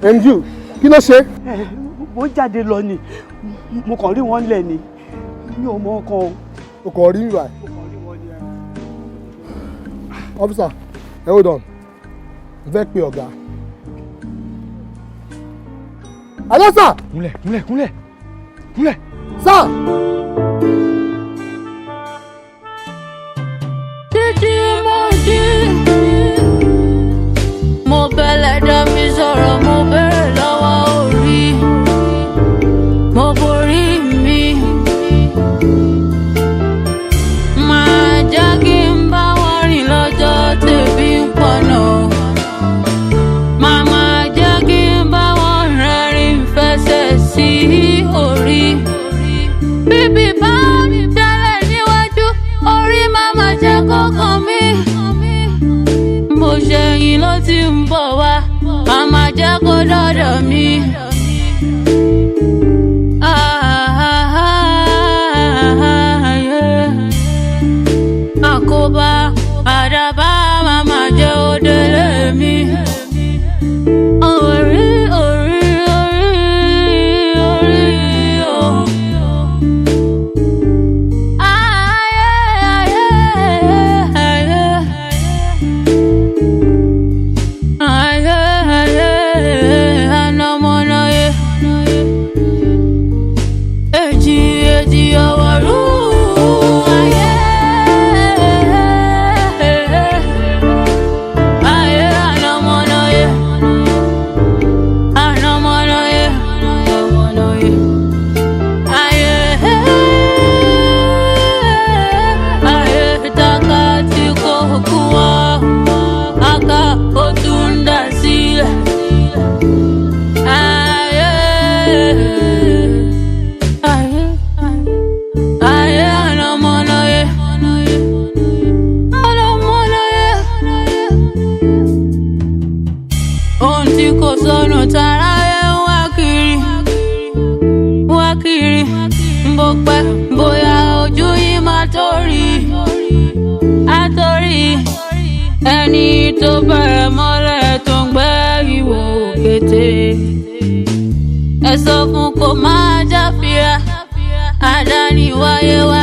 And you, kí ló ṣe? Mo ń jáde lọ ni, mo kàn rí wọn lẹ̀ ni, mi ò mọ ọkàn o. O kàn rí ìwà. Officer, ẹ hold on. N fẹ́ pe ọ̀gá. Hello, sir. Kúnlẹ̀, kúnlẹ̀, kúnlẹ̀, kúnlẹ̀. Sir. Títí mo jí, mo bẹ̀lẹ̀ dá mi sọ̀rọ̀, mo bẹ̀rẹ̀ lọ́wọ́ orí, mo borí mi. Máa jẹ́ kí n bá wọn rìn lọ́jọ́ tèmi ń pọ̀nà. Màmá jẹ́ kí n bá wọn rẹ́rìn fẹsẹ̀ sí orí. Bíbí bá mi jalè níwájú, orí màmá jẹ́ kó kàn mí. Mo ṣẹ̀yìn ló ti ń bọ̀ wá, màmá jẹ́ kó dọ̀dọ̀ mi. Ah, yeah. Àkóbá àdàbà màmá jẹ́ òdèlé mi. Orí orí orí orí o. Ayé ayé ayé. Ayé ayé anamọ́náyé. Èjì èjì ọ̀wọ̀rú ayé. Ayé anamọ́náyé. Anamọ́náyé. Anamọ́náyé. Ayé ayé takati kò kú ọ, aka ó tún dà sílẹ̀. Ayé ayé ayé anamọ́náyé. Anamọ́náyé. Ohun tí kò sọnù tara ẹ̀ ń wá kiri, wá kiri. Bó pẹ́ bóyá ojú yìí máa tó rí, á tó rí. Ẹni tó bẹ̀rẹ̀ mọ́lẹ̀ tó ń gbẹ́ ìwò kété. Ẹ sọ fún kó máa jáfira, àdáni wáyé wá.